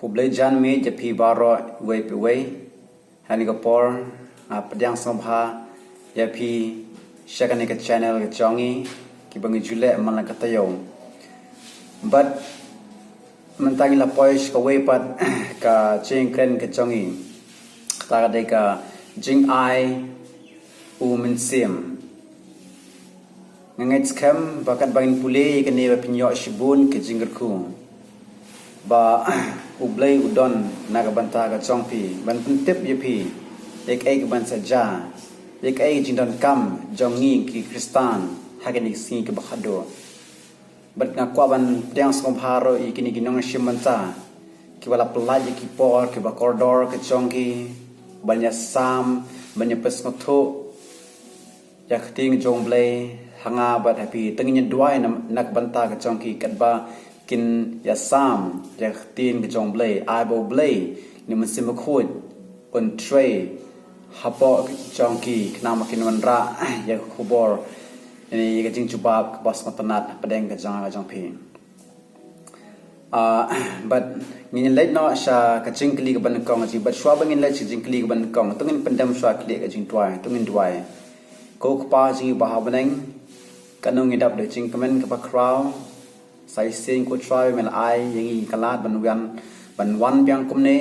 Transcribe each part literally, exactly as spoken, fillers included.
Khublei janmiet ïa phi baroh uwei pa uwei. Ha kane ka por, ah, pdiang sngewbha ïa phi sha kane ka channel ka jong ngi, kiba ngi ju leh man la ka taïew. Bad mynta ngi la poi sha kawei pat ka jingkren ka jong ngi. Kata ka dei ka jingai u mynsiem. Nga ngeit skhem ba katba ngin pule ïa kane ba phin ïoh shibun ka jingkyrkhu ba U Blei u don na ka bynta ka jong phi, ban pyntip ïa phi ïa kaei kaban sa jia, ïa kaei ka jingdonkam jong ngi ki Khristan ha kane ka sngi kaba khatduh. Bad nga kwah ban pdiang sngewbha ruh ïa kine ki nongshim bynta kiba la pynlait ïa ki por kiba kordor ka jong ki ban ïasam, ban ïapynsngewthuh ïa ka ktien ka jong U Blei ha nga bad ha phi. Te ngin ïa duwai na, na ka bynta ka jong ki katba kin ïasam ïa ka ktien ka jong U Blei. Ai ba U Blei Une u Mynsiem Bakhuid un trei hapoh jong ki khnang ba kin wanrah ïa ka khubor, ïa ka jingjubab kaba sngewtynnat hapdeng ka jong nga ka jong phi. Ah, bad ngin leit noh sha ka jingkylli kaba nyngkong, ka jing, bad shuwa ba ngin leit sha ka jingkylli kaba nyngkong, to ngin pyndem shuwa khlieh ka jingduwai, to ngin duwai. Ko Kpa jong ngi ba ha bneng, kano ngi dap da ka jingkmen kaba khraw, sa shisien Ko Trai me la ai ïa ngi ka lad ban wan, ban wan biang kumne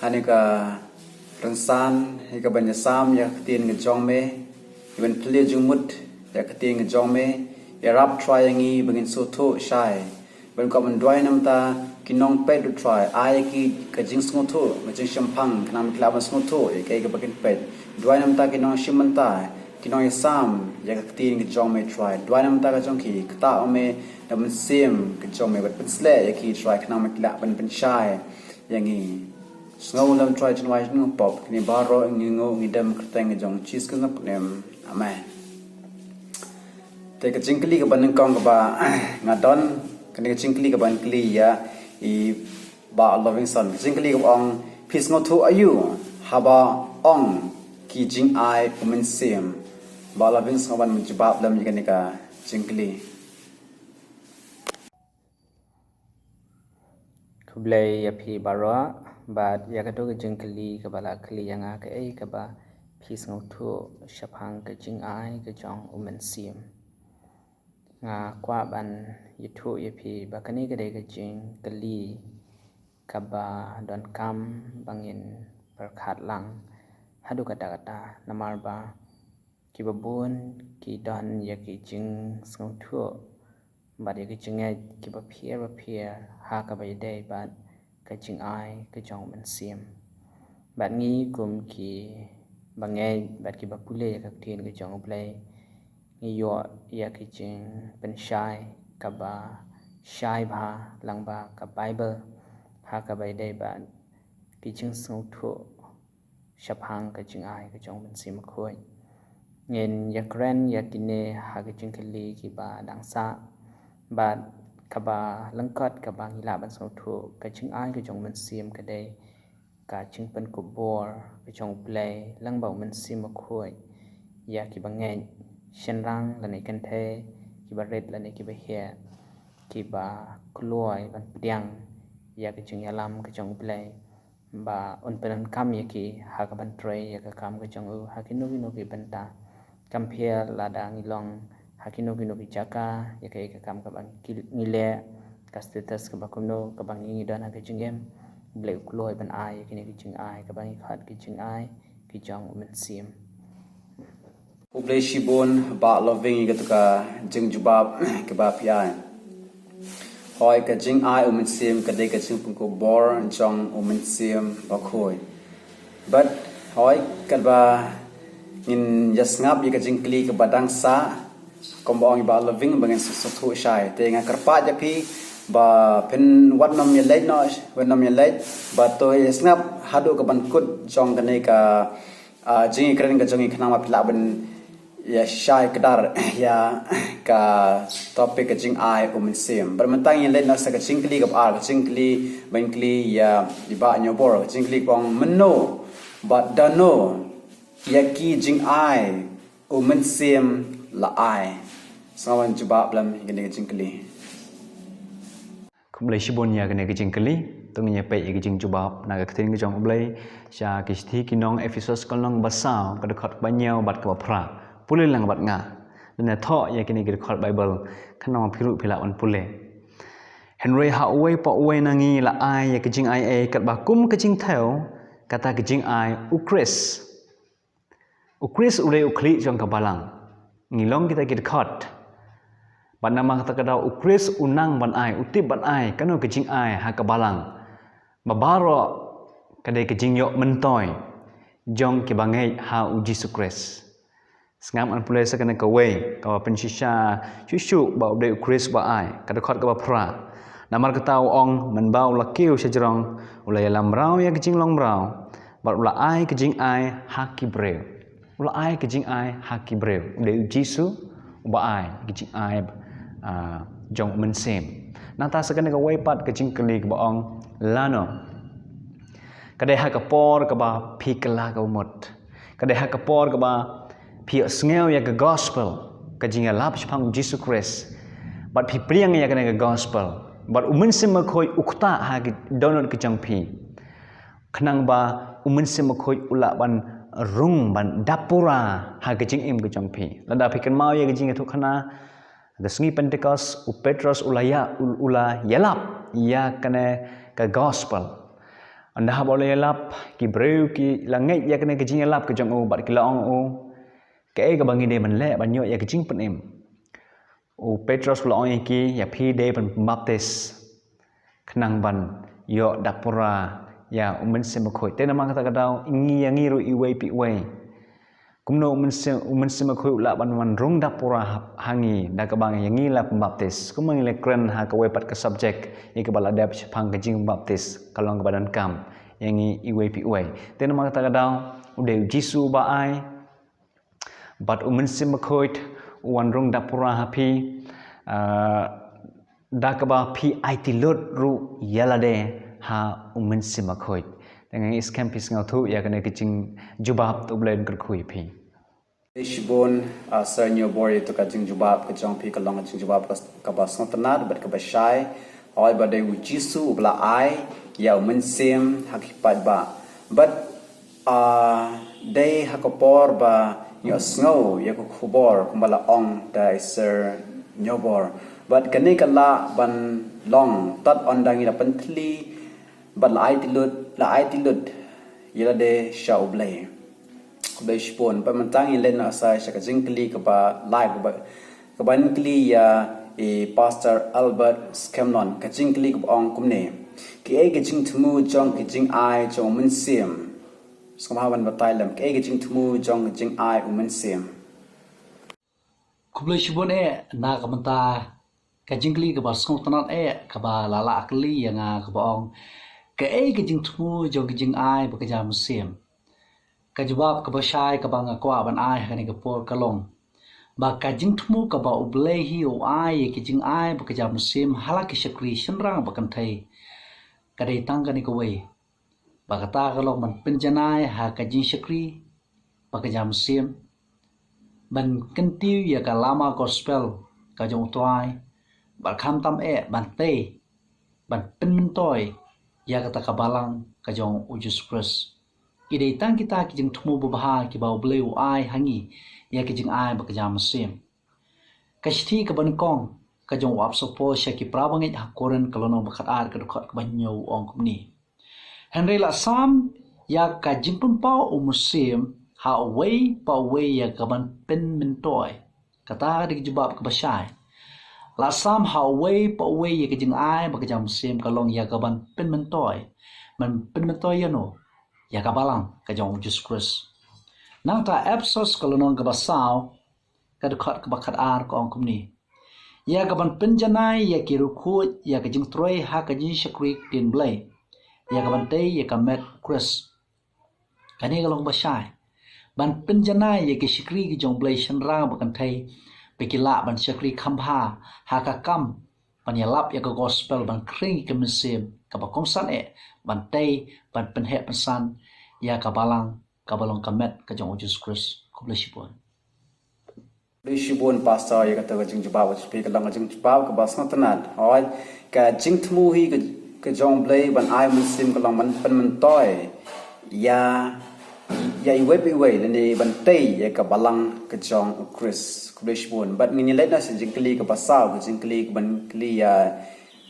ha kane ka rynsan, ïa kaban ïasam ïa ka ktien ka jong me, ïa ban plie jingmut ïa ka ktien ka jong me. Ïarap Trai ïa ngi ba ngin sngewthuh shai. Bad nga kwah ban duwai namar ki nongpeit ruh Trai, ai ïa ki ka jingsngewthuh, ka jingshemphang, khnang ba ki lah ban sngewthuh ïa kaei kaba kin peit. Duwai namar ki nongshim bynta, ki nongïasam ïa ka ktien ka jong me Trai. Duwai namar ka jong ki, ktah ïa me da u Mynsiem ka jong me, bad pynsleh ïa ki Trai, khnang ba ki lah ban pynshai ïa ngi. Sngewlem Trai, jingduwai jong ngi pop, kine baroh ngi nguh ngi dem ha ka kyrteng ka jong U Jisu Khrist. Amen. Te ka jingkylli kaba nyngkong kaba nga don, kane ka jingkylli kaba kylli ïa i Bah Lovingson. Ka jingkylli kaba ong, phi sngewthuh aïu haba ong ki jingai u Mynsiem? Bah Lovingson, ban jubab lem ïa kane ka jingkylli. Khublei ïa phi baroh, bad ïa kato ka jingkylli kaba la kylli ïa nga, kaei kaba phi sngewthuh shaphang ka jingai ka jong u Mynsiem. Nga kwah ban ïathuh ïa phi ba kane ka dei ka jingkylli kaba donkam ba ngin pyrkhat lang haduh katta katta, namar ba kiba bun ki don ïa ki jingsngewthuh bad ïa ki jingngeit kiba pher ba pher ha kaba ïadei bad ka jingai ka jong u Mynsiem. Bad ngi kum kiba ngeit bad kiba pule ïa ka ktien ka jong U Blei, ngi ïoh ïa ki jingpynshai kaba shai bha lyngba ka Baibl ha kaba ïadei bad ki jingsngewthuh shaphang ka jingai ka jong u Mynsiem Bakhuid. Ngin ïakren ïa kine ha ki jingkylli kiba dang sah, bad kaba lyngkot kaba ngi lah ban sngewthuh, ka jingai ka jong u Mynsiem ka dei ka jingpynkupbor ka jong U Blei lyngba u Mynsiem Bakhuid ïa kiba ngeit, shynrang lane kynthei, kiba rit lane kiba heh, kiba kloi ban pdiang ïa ka jingïalam ka jong U Blei, ba un pyndonkam ïa ki ha kaban trei ïa ka kam ka jong u ha kino kino ki bynta. Kam pher lada ngi long ha kino kino ki jaka, ïa kaei ka kam kaba ngi leh, ka status kaba kumno kaba ngi don ha ka jingim, U Blei u kloi ban ai ïa kine ki jingai kaba ngi khot ki jingai ki jong u Mynsiem. Khublei shibun Bah Loving ïa kato ka jingjubab kaba phi ai. Hooid, ka jingai u Mynsiem ka dei ka jingpynkupbor jong u Mynsiem Bakhuid. Bad hooid, katba ngin ïa sngap ïa ka jingkylli kaba dang sah, kumba ong i Bah Loving ba ngin sngewthuh shai. Te nga kyrpad ïa phi ba phin wat nym ïa leit noh, wat nym ïa leit, ba to ïa sngap haduh kaban kut jong kane ka, ah, jingïakren ka jong ngi khnang ba phi lah ban ïa shai kdar ïa ka topic ka jingai u Mynsiem. Bad mynta ngin leit noh sha ka jingkylli kaba ar, ka jingkylli ban kylli ïa i Bah Nyobor, ka jingkylli kaba ong, mynno bad dano ïa ki jingai u Mynsiem la ai? Sngewbha jubab lem ïa kane ka jingkylli. Khublei shibun ïa kane ka jingkylli. To ngin ïa peit ïa ka jingjubab na ka ktien ka jong U Blei sha ki shithi ki nong Ephesos ka lynnong ba saw ka dkhot ba hynñiew bad kaba phra. Pule lang bad nga. Lane thoh ïa kine ki dkhot Baibl khnang ba phi ruh phi lah ban pule. Hynrei ha uwei pa uwei na ngi la ai ïa ka jingai ei katba kum ka jingthew, kata ka jingai U Khrist. U Khrist u dei u khlieh jong ka balang. Ngi long kita ki dkhot. Bad namar kata ka daw U Khrist u nang ban ai, u tip ban ai kano ka jingai ha ka balang. Ba baroh ka dei ka jingïoh myntoi jong kiba ngeit ha U Jisu Khrist. Sngap ngan pule sa kane kawei kaba pynshisha shuh shuh ba u dei U Khrist ba ai, ka dkhot kaba phra. Namar kata u ong, mynba u la kiew shajrong, u la ïalam mraw ïa ka jinglong mraw bad u la ai ka jingai ha ki briew. U la ai ka jingai ha ki briew. U dei U Jisu uba ai ka jingai, ah, jong U Mynsiem. Nangta sa kane kawei pat ka jingkylli kaba ong, lano? Ka dei ha ka por kaba phi kylla kaba mut. Ka dei ha ka por kaba phi ïohsngew ïa ka gospel, ka jingïalap shaphang U Jisu Khrist. Bad phi pdiang ïa kane ka gospel. Bad U Mynsiem Bakhuid u ktah ha ki dohnud ki jong phi. Khnang ba U Mynsiem Bakhuid u lah ban rung ban dap pura ha ka jingim ka jong phi. Lada phi kynmaw ïa ka jingïathuhkhana, ha ka sngi Pentekost, u Petros u la ïa, u, u la ïalap ïa kane ka gospel. Ynda haba u la ïalap, ki briew ki la ngeit ïa kane ka jingïalap ka jong u bad ki la ong u, kaei kaba ngi dei ban leh ban ïoh ïa ka jingpynim? U Petros u la ong ïa ki, ïa phi dei ban pynbaptis khnang ban ïoh dap pura ïa U Mynsiem Bakhuid. Te namar kata ka daw, ngi ïa ngi ruh iwei pa iwei. Kumno U Mynsiem, U Mynsiem Bakhuid u lah ban wan rung dap pura ha, ha ngi, da kaba ïa ngi la pynbaptis. Kumno ngi la kren ha kawei pat ka subject, ïa kaba la dep shaphang ka jingpynbaptis, ka long kaba donkam ïa ngi iwei pa iwei. Te namar kata ka daw, u dei U Jisu ba ai, bad U Mynsiem Bakhuid u wan rung dap pura ha phi, ah, da kaba phi aiti lut ruh ïa lade ha U Mynsiem Bakhuid. Te nga ngeit skhem phi sngewthuh ïa kane ka jingjubab, to U Blei un kyrkhu ïa phi. Shibun, ah, Sir Nyobor, ïa to ka jingjubab ka jong phi ka long ka jingjubab ka, kaba sngewtynnat bad kaba shai. Hooid, ba dei U Jisu uba la ai ïa U Mynsiem ha ki paidbah. Bad, ah, dei ha ka por ba ngi ïohsngew ïa ka khubor kumba la ong da i Sir Nyobor. Bad kane ka lah ban long tad ynda ngi la pyntylli bad la aiti lut, la aiti lut ïa lade sha U Blei. Khublei shibun, bad mynta ngin leit noh sa sha ka jingkylli kaba lai kaba, kaba nyngkylli ïa i Pastor Albert Scanlon, ka jingkylli kaba ong kumne. Kaei ka jingthmu jong ka jingai jong U Mynsiem? Sngewbha ban batai lem, kaei ka jingthmu jong ka jingai U Mynsiem? Khublei shibun eh, na ka bynta ka jingkylli kaba sngewtynnat eh, kaba la lah kylli ïa nga kaba ong, kaei ka jingthmu jong ka jingai bad ka jingmynsiem? Ka jubab kaba shai kaba nga kwah ban ai ha kane ka por ka long ba ka jingthmu kaba U Blei hi u ai ïa ka jingai bad ka jingmynsiem ha la ki shakri shynrang bad kynthei, ka dei tang kane kawei. Ba kata ka long ban pynjanai ha ka jingshakri bad ka jingmynsiem, ban kyntiew ïa ka lama gospel ka jong U Trai, bad khamtam eh ban tei ban pynmyntoi ïa kata ka balang ka jong U Jisu Khrist. Ki dei tang kita ki jingthmu babha kiba U Blei u ai ha ngi ïa ka jingai bad ka jingmynsiem. Ka shithi kaba nyngkong ka jong u apostol Paul sha ki para bangeit ha Korinth ka lynnong ba khatar ka dkhot kaba hynñiew u ong kumne. Hynrei la sam ïa ka jingpynpaw U Mynsiem ha uwei pa uwei ïa ka ban pynmyntoi. Kata ka dei ka jubab kaba shai. La sam ha uwei pa uwei ïa ka jingai bad ka jingmynsiem ka long ïa ka ban pynmyntoi. Ban pynmyntoi ïano? Ïa ka balang ka jong U Jisu Khrist. Nangta Ephesos ka lynnong kaba saw ka dkhot kaba khatar ka ong kumne. Ïa ka ban pynjanai ïa ki riewkhuid ïa ka jingtrei ha ka jingshakri ktien Blei. Ïa ka ban tei ïa ka met U Khrist. Kane ka long ba shai. Ban pynjanai ïa ki shakri ki jong U Blei shynrang bad kynthei ba ki lah ban shakri kham bha ha ka kam ban ïalap ïa ka gospel, ban khring ïa ka mynsiem kaba kongsan eh, ban tei, ban pynheh pynsan ïa ka balang kaba long ka met ka jong U Jisu Khrist. Khublei shibun. Khublei shibun Pastor ïa kata ka jingjubab, ka jingpyntip ka long ka jingjubab kaba sngewtynnat. Hooid, ka jingthmu hi ka, Ka jong U Blei ban ai mynsiem ka long ban pynmyntoi ïa, ïa iwei pa iwei lane ban tei ïa ka balang ka jong U Khrist. Khublei shibun. Bad ngin ïa leit na sha jingkylli kaba saw, ka jingkylli kaban kylli ïa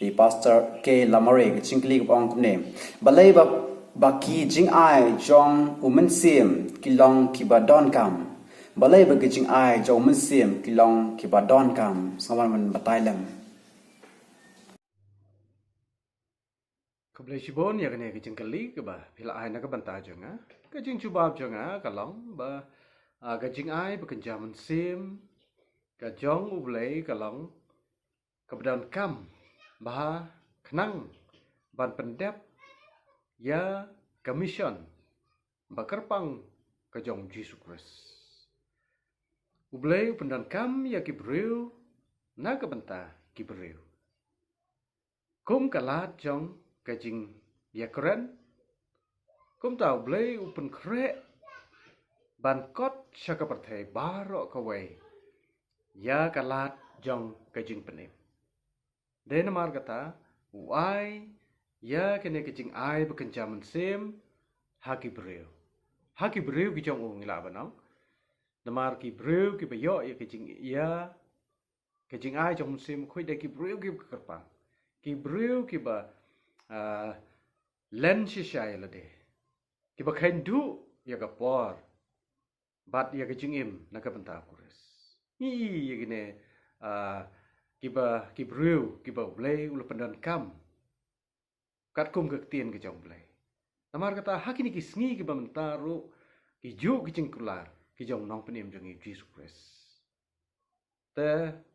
i Pastor K Lamare, ka jingkylli kaba ong kumne. Balei ba, ba ki jingai jong U Mynsiem ki long kiba donkam? Balei ba ki jingai jong U Mynsiem ki long kiba donkam? Sngewbha ban batai lem. Khublei shibun ïa kane ka jingkylli kaba phi la ai na ka bynta jong nga. Ka jingjubab jong nga ka long ba, ah, ka jingai ba kynja mynsiem ka jong U Blei ka long kaba donkam ba khnang ban pyndep ïa ka mission ba kyrpang ka jong U Jisu Khrist. U Blei u pyndonkam ïa ki briew na ka bynta ki briew. Kum ka lad jong ka jingïakren, kumta U Blei u pynkhreh ban kot sha ka pyrthei baroh kawei ïa ka lad jong ka jingpynim. Dei namar kata u ai ïa kane ka jingai ba kynja mynsiem ha ki briew. Ha ki briew ki jong u, ngi lah ban ong. Namar ki briew kiba ïoh ïa ka jing, ïa ka jingai jong U Mynsiem Bakhuid dei ki briew kiba kyrpang. Ki briew kiba, ah, len shisha ïa lade. Kiba kheiñ duh ïa ka por bad ïa ka jingim na ka bynta U Khrist. Ngi i ïa kine, ah, kiba, ki briew kiba U Blei u la pyndonkam katkum ka ktien ka jong U Blei. Namar kata ha kine ki sngi kiba mynta ruh ki juh ki jingkular ki jong u Nongpynim jong ngi U Jisu Khrist. Te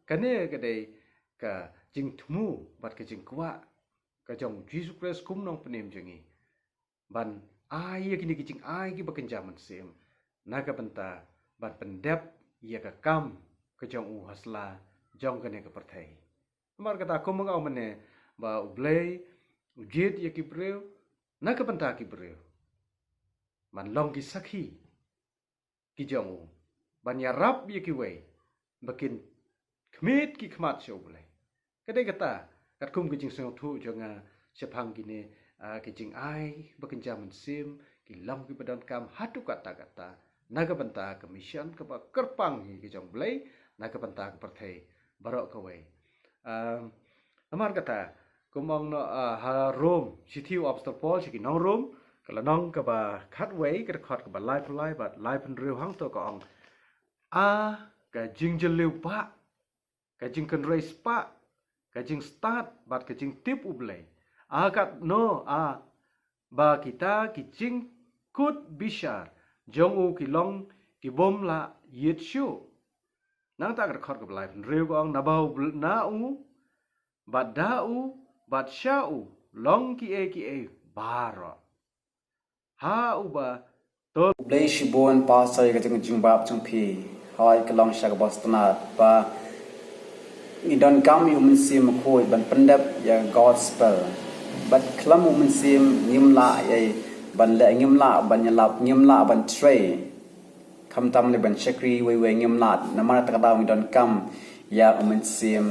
kane ka dei ka jingthmu bad ka jingkwah ka jong U Jisu Khrist kum Nongpynim jong ngi ban ai ïa kine ki jingai kiba kynja mynsiem na ka bynta ban pyndep ïa ka kam ka jong u ha sla jong kane ka pyrthei. Namar kata kumba nga ong mynne ba U Blei u jied ïa ki briew na ka bynta ki briew ban long ki sakhi ki jong u, ban ïarap ïa kiwei ba kin khmih ki khmat sha U Blei. Ka dei kata katkum ka jingsngewthuh jong nga shaphang kine, ah, ki jingai ba kynja mynsiem ki long kiba donkam haduh katta katta na ka bynta ka mission kaba kyrpang hi ka jong U Blei na ka bynta ka pyrthei baroh kawei. Ah, namar kata kumba ong noh, ah, ha Rom, shithi u Apostol Paul sha ki nong Rom, ka lynnong kaba khatwei, ka dkhot kaba laiphew lai bad laiphew hynriew hangto ka ong, a ka jingjylliew bah, ka jingkynrei spah, ka jingstad bad ka jingtip U Blei, a katno a ba kita ki jingkut bishar jong u ki long ki bym lah ïit shuh. Nangta ka dkhot kaba laiphew hynriew ka ong, naba u Bl-, na u bad da u bad sha u long kiei kiei baroh. Ha uba to. Khublei shibun Pastor ïa ka jing, jingjubab jong phi. Hooid ka long shisha kaba sngewtynnat ba ngi donkam ïa U Mynsiem Bakhuid ban pyndep ïa ka gospel. Bad khlem U Mynsiem ngim lah ïa ban leh, ngim lah ban ïalap, ngim lah ban trei. Khamtam leh ban shakri wei wei, ngim lah. Namar kata ka daw ngi donkam ïa U Mynsiem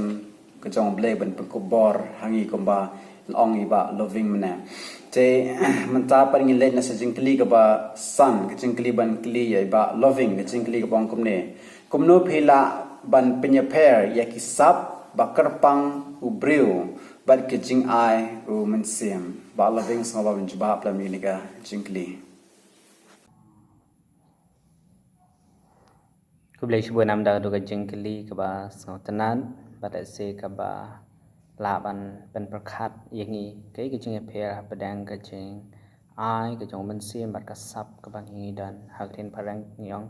ka jong U Blei ban pynkup bor ha ngi kumba la ong i Bah Loving mynne. Te mynta pat ngin leit na sa jingkylli kaba san, ka jingkylli ban kylli ïa i Bah Loving, ka jingkylli kaba ong kumne. Kumno phi lah ban pynïapher ïa ki sap ba kyrpang u briew bad ka jingai U Mynsiem? Bah Loving, sngewbha ban jubab lem ïa kane ka jingkylli. Khublei shibun namar ka dei ka jingkylli kaba sngewtynnat bad lehse kaba lah ban pynpyrkhat ïa ngi kaei ka jingïapher hapdeng ka jingai ka jong U Mynsiem bad ka sap kaba ngi don. Ha ka ktien phareng ngi ong,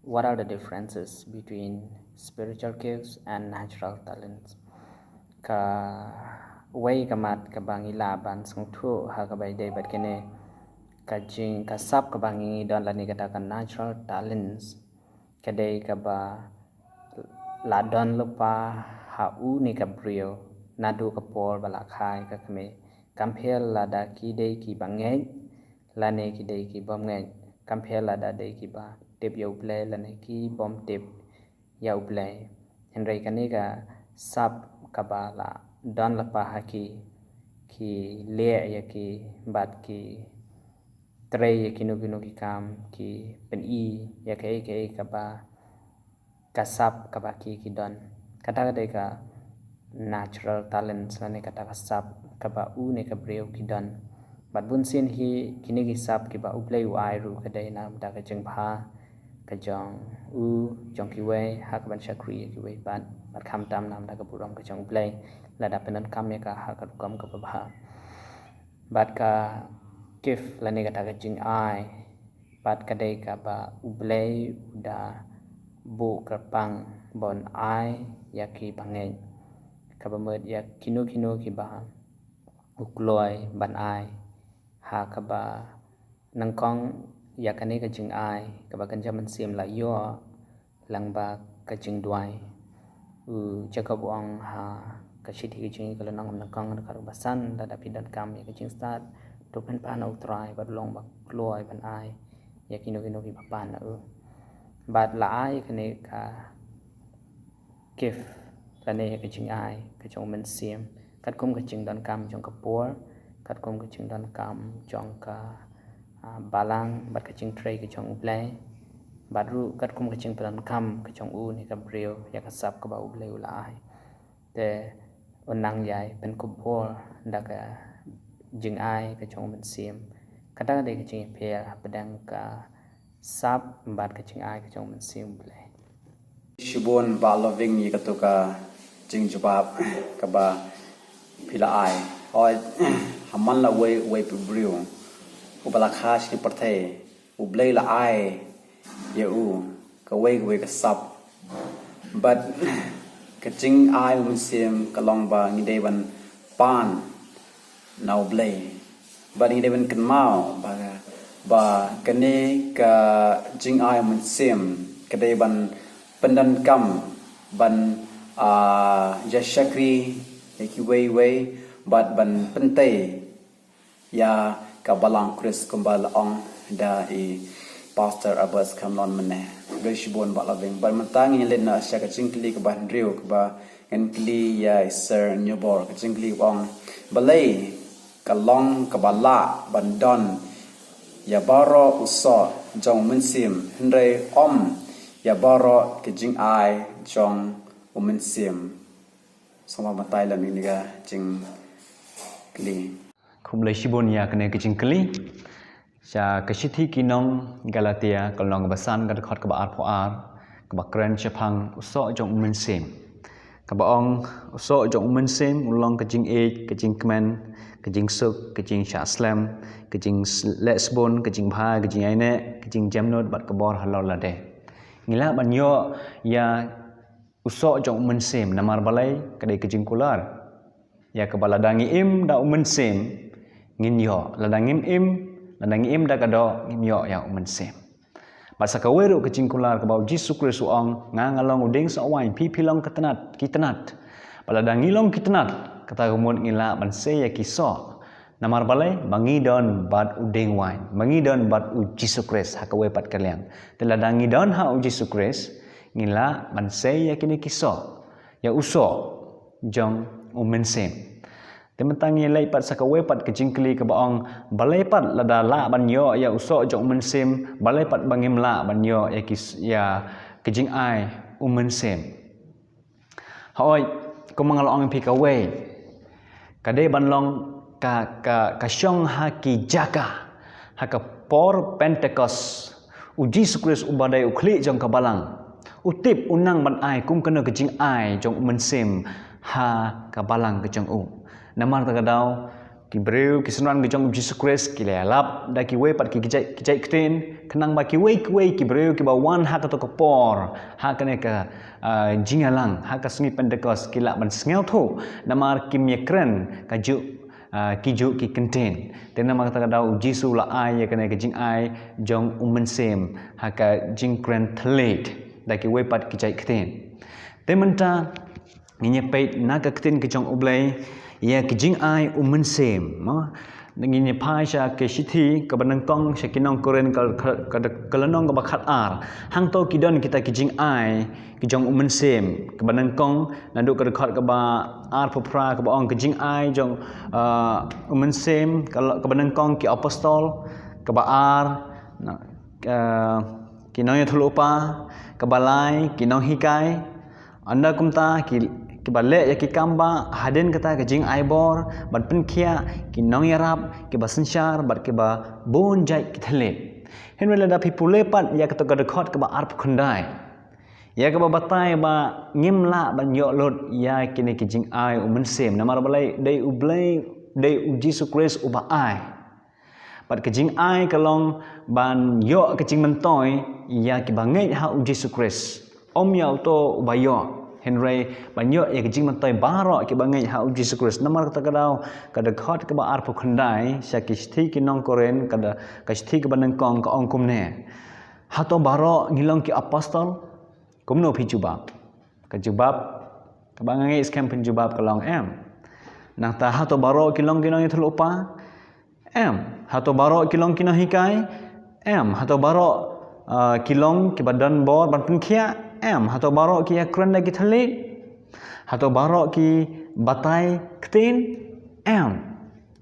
what are the differences between spiritual gifts and natural talents? Kawei ka mat kaba ngi lah ban sngewthuh ha kaba ïadei bad kane ka jing, ka sap kaba ngi don lane kata ka natural talents. Ka dei kaba la don lypa ha une ka briew naduh ka por ba la kha ïa ka kmie. Kam pher lada ki dei kiba ngeit lane ki dei ki bym ngeit. Kam pher lada dei kiba tip ïa U Blei lane ki bym tip ïa U Blei. Hynrei kane ka sap kaba la don lypa ha ki, ki ki leh ïa ki bad ki trei ïa kino kino ki kam, ki pyni ïa kaei kaei kaba ka sap kaba ki ki don. Kata ka dei ka natural talents lane kata ka sap kaba u ne ka briew ki don. Bad bun sien hi kine ki sap kiba U Blei u ai ruh ka dei namar ka jingbha ka jong u, jong kiwei, ha kaban shakri ïa kiwei pat, bad khamtam namar ka burom ka jong U Blei lada pyndonkam ïa ka ha ka rukom kaba bha. Bad ka gift lane kata ka jingai pat ka dei kaba U Blei u da buh kyrpang ban ai ïa ki bangeit, kaba mut ïa kino kino kiba u kloi ban ai, ha kaba nyngkong ïa kane ka jingai kaba kynja mynsiem la ïoh lyngba ka jingduwai. U Jakob u ong ha ka shithi ka jong u ka lynnong kaba nyngkong ka dkhot kaba san, lada phi donkam ïa ka jingstad, to pynpaw na U Trai bad long ba kloi ban ai ïa kino kino kiba pan na u. Bad la ai kane ka gift lane ka jingai ka jong u Mynsiem katkum ka jingdonkam jong ka por, katkum ka jingdonkam jong ka, ah, balang bad ka jingtrei ka jong U Blei, bad ruh katkum ka jingpyndonkam ka jong u ne ka briew ïa ka sap kaba U Blei u la ai. Te u nang ïai pynkupbor da ka jingai ka jong u Mynsiem. Kata ka dei ka jingïapher hapdeng ka sap bad ka jingai ka jong u Mynsiem U Blei. Shibun Bah Loving ïa kato ka jingjubab kaba phi la ai. Hooid, ha man la wei wei pa briew uba la kha sha ki pyrthei, U Blei la ai ïa u kawei kawei ka sap. Bad ka jingai u Mynsiem ka long ba ngi dei ban pan na U Blei. Bad ngi dei ban kynmaw ba, ba kane ka jingai u Mynsiem ka dei ban pyndonkam ban, ah, ïa shakri ïa kiwei wei bad ban pyntei ïa ka balang Khrist kumba la ong da i Pastor Abbas Kamlon mynne. Khublei shibun Bah Loving. Bad mynta ngin leit noh sha ka jingkylli kaba hynriew kaba ngan kylli ïa i Sir Nyubor. Ka jingkylli kaba ong, balei ka long kaba lah ban don ïa baroh u soh jong u Mynsiem hynrei ym ïa baroh ka jingai jong u Mynsiem? Sngewbha batai lem ïa kane ka jingkylli. Khublei shibun ïa kane ka jingkylli. Sha ka shithi ki nong Galatia ka lynnong kaba san ka dkhot kaba arphew ar, kaba kren shaphang u soh jong u Mynsiem. Kaba ong u soh jong u Mynsiem u long ka jingïeit, ka jingkmen, ka jingsuk, ka jingshah slem, ka jingleh sbun, ka jingbha, ka jingïaineh, ka jingjemnud bad ka bor halor lade. Ngi lah ban ïoh ïa u soh jong u Mynsiem, namar balei? Ka dei ka jingkular ïa kaba lada ngi im da u Mynsiem ngin ïoh, lada ngim im, lada ngi im da ka doh ngim ïoh ïa u Mynsiem. Bad sa kawei ruh ka jingkular kaba u Jisu Khrist u ong, nga nga long u dieng soh waiñ, phi phi long ka tnat, ki tnat. Bad lada ngi long ki tnat, kata ka mut ngi lah ban sei ïa ki soh. Namar balei? Ba ngi don bad u dieng waiñ, ba ngi don bad u Jisu Khrist ha kawei pat ka liang. Te lada ngi don ha u Jisu Khrist, ngi lah ban sei ïa kine ki soh, ïa u soh jong u Mynsiem. Te mynta ngi leit pat sa kawei pat ka jingkylli kaba ong, balei pat lada lah ban ïoh ïa u soh jong u Mynsiem, balei pat ba ngim lah ban ïoh ïa ki s-, ïa ka jingai u Mynsiem? Hooid, kumba nga la ong ïa phi kawei, ka dei ban long ka, ka, ka shong ha ki jaka, ha ka por Pentekost, u Jisu Khrist uba dei u khlieh jong ka balang, u tip, u nang ban ai kum kano ka jingai jong u Mynsiem ha ka balang ka jong u. Namar kata ka daw, ki briew, ki synran ka jong u Jisu Khrist, ki la ïalap da kiwei pat ki jait, ki jait ktien, khnang ba kiwei kiwei ki briew kiba wan ha kato ka por, ha kane ka, ah, jingïalang, ha ka sngi Pentekost, ki lah ban sngewthuh, namar kim ïakren kajuh, ah, kijuh ki kyntien. Te namar kata ka daw u Jisu u la ai ïa kane ka jingai jong u Mynsiem ha ka jingkren thylliej da kiwei pat ki jait ktien. Te mynta ngin ïa peit na ka ktien ka jong U Blei ïa ka jingai u Mynsiem, mo? Ngin ïa phai sha ka shithi kaba nyngkong sha ki nong Korinth ka, ka, ka, ka lynnong kaba khat ar. Hangto ki don kita ki jingai ki jong u Mynsiem, kaba nyngkong naduh ka dkhot kaba arphew phra, kaba ong ka jingai jong, ah, u Mynsiem, ka, kaba nyngkong ki apostol, kaba ar, na, ah, ki nongïathuhlypa, kaba lai ki nonghikai. Ynda kumta ki, kiba leh ïa ki kam bah, hadien kata ka jingai bor ban pynkhiah, ki nongïarap, kiba synshar bad kiba bun jait ki thylliej. Hynrei lada phi pule pat ïa kata ka dkhot kaba arphew khyndai, ïa kaba batai ba ngim lah ban ïoh lut ïa kine ki jingai u Mynsiem, namar balei? Dei U Blei, dei U Jisu Khrist uba ai. Bad ka jingai ka long ban ïoh ka jingmyntoi ïa kiba ngeit ha U Jisu Khrist. Ym ïa uto uba ïoh, hynrei ban ïoh ïa ka jingmyntoi baroh kiba ngeit ha U Jisu Khrist. Namar kata ka daw, ka dkhot kaba arphew khyndai sha ki shithi ki nong Korinth, ka da, ka shithi kaba nyngkong ka ong kumne: Hato baroh ngi long ki apostol? Kumno phi jubab? Ka jubab kaba nga ngeit skhem phin jubab ka long em. Nangta hato baroh ki long ki nongïathuhlypa? Em. Hato baroh ki long ki nonghikai? Em. Hato baroh, ah, ki long kiba don bor ban pynkhiah? Em. Hato baroh ki ïakren da ki thylliej? Hato baroh ki batai ktien? Em.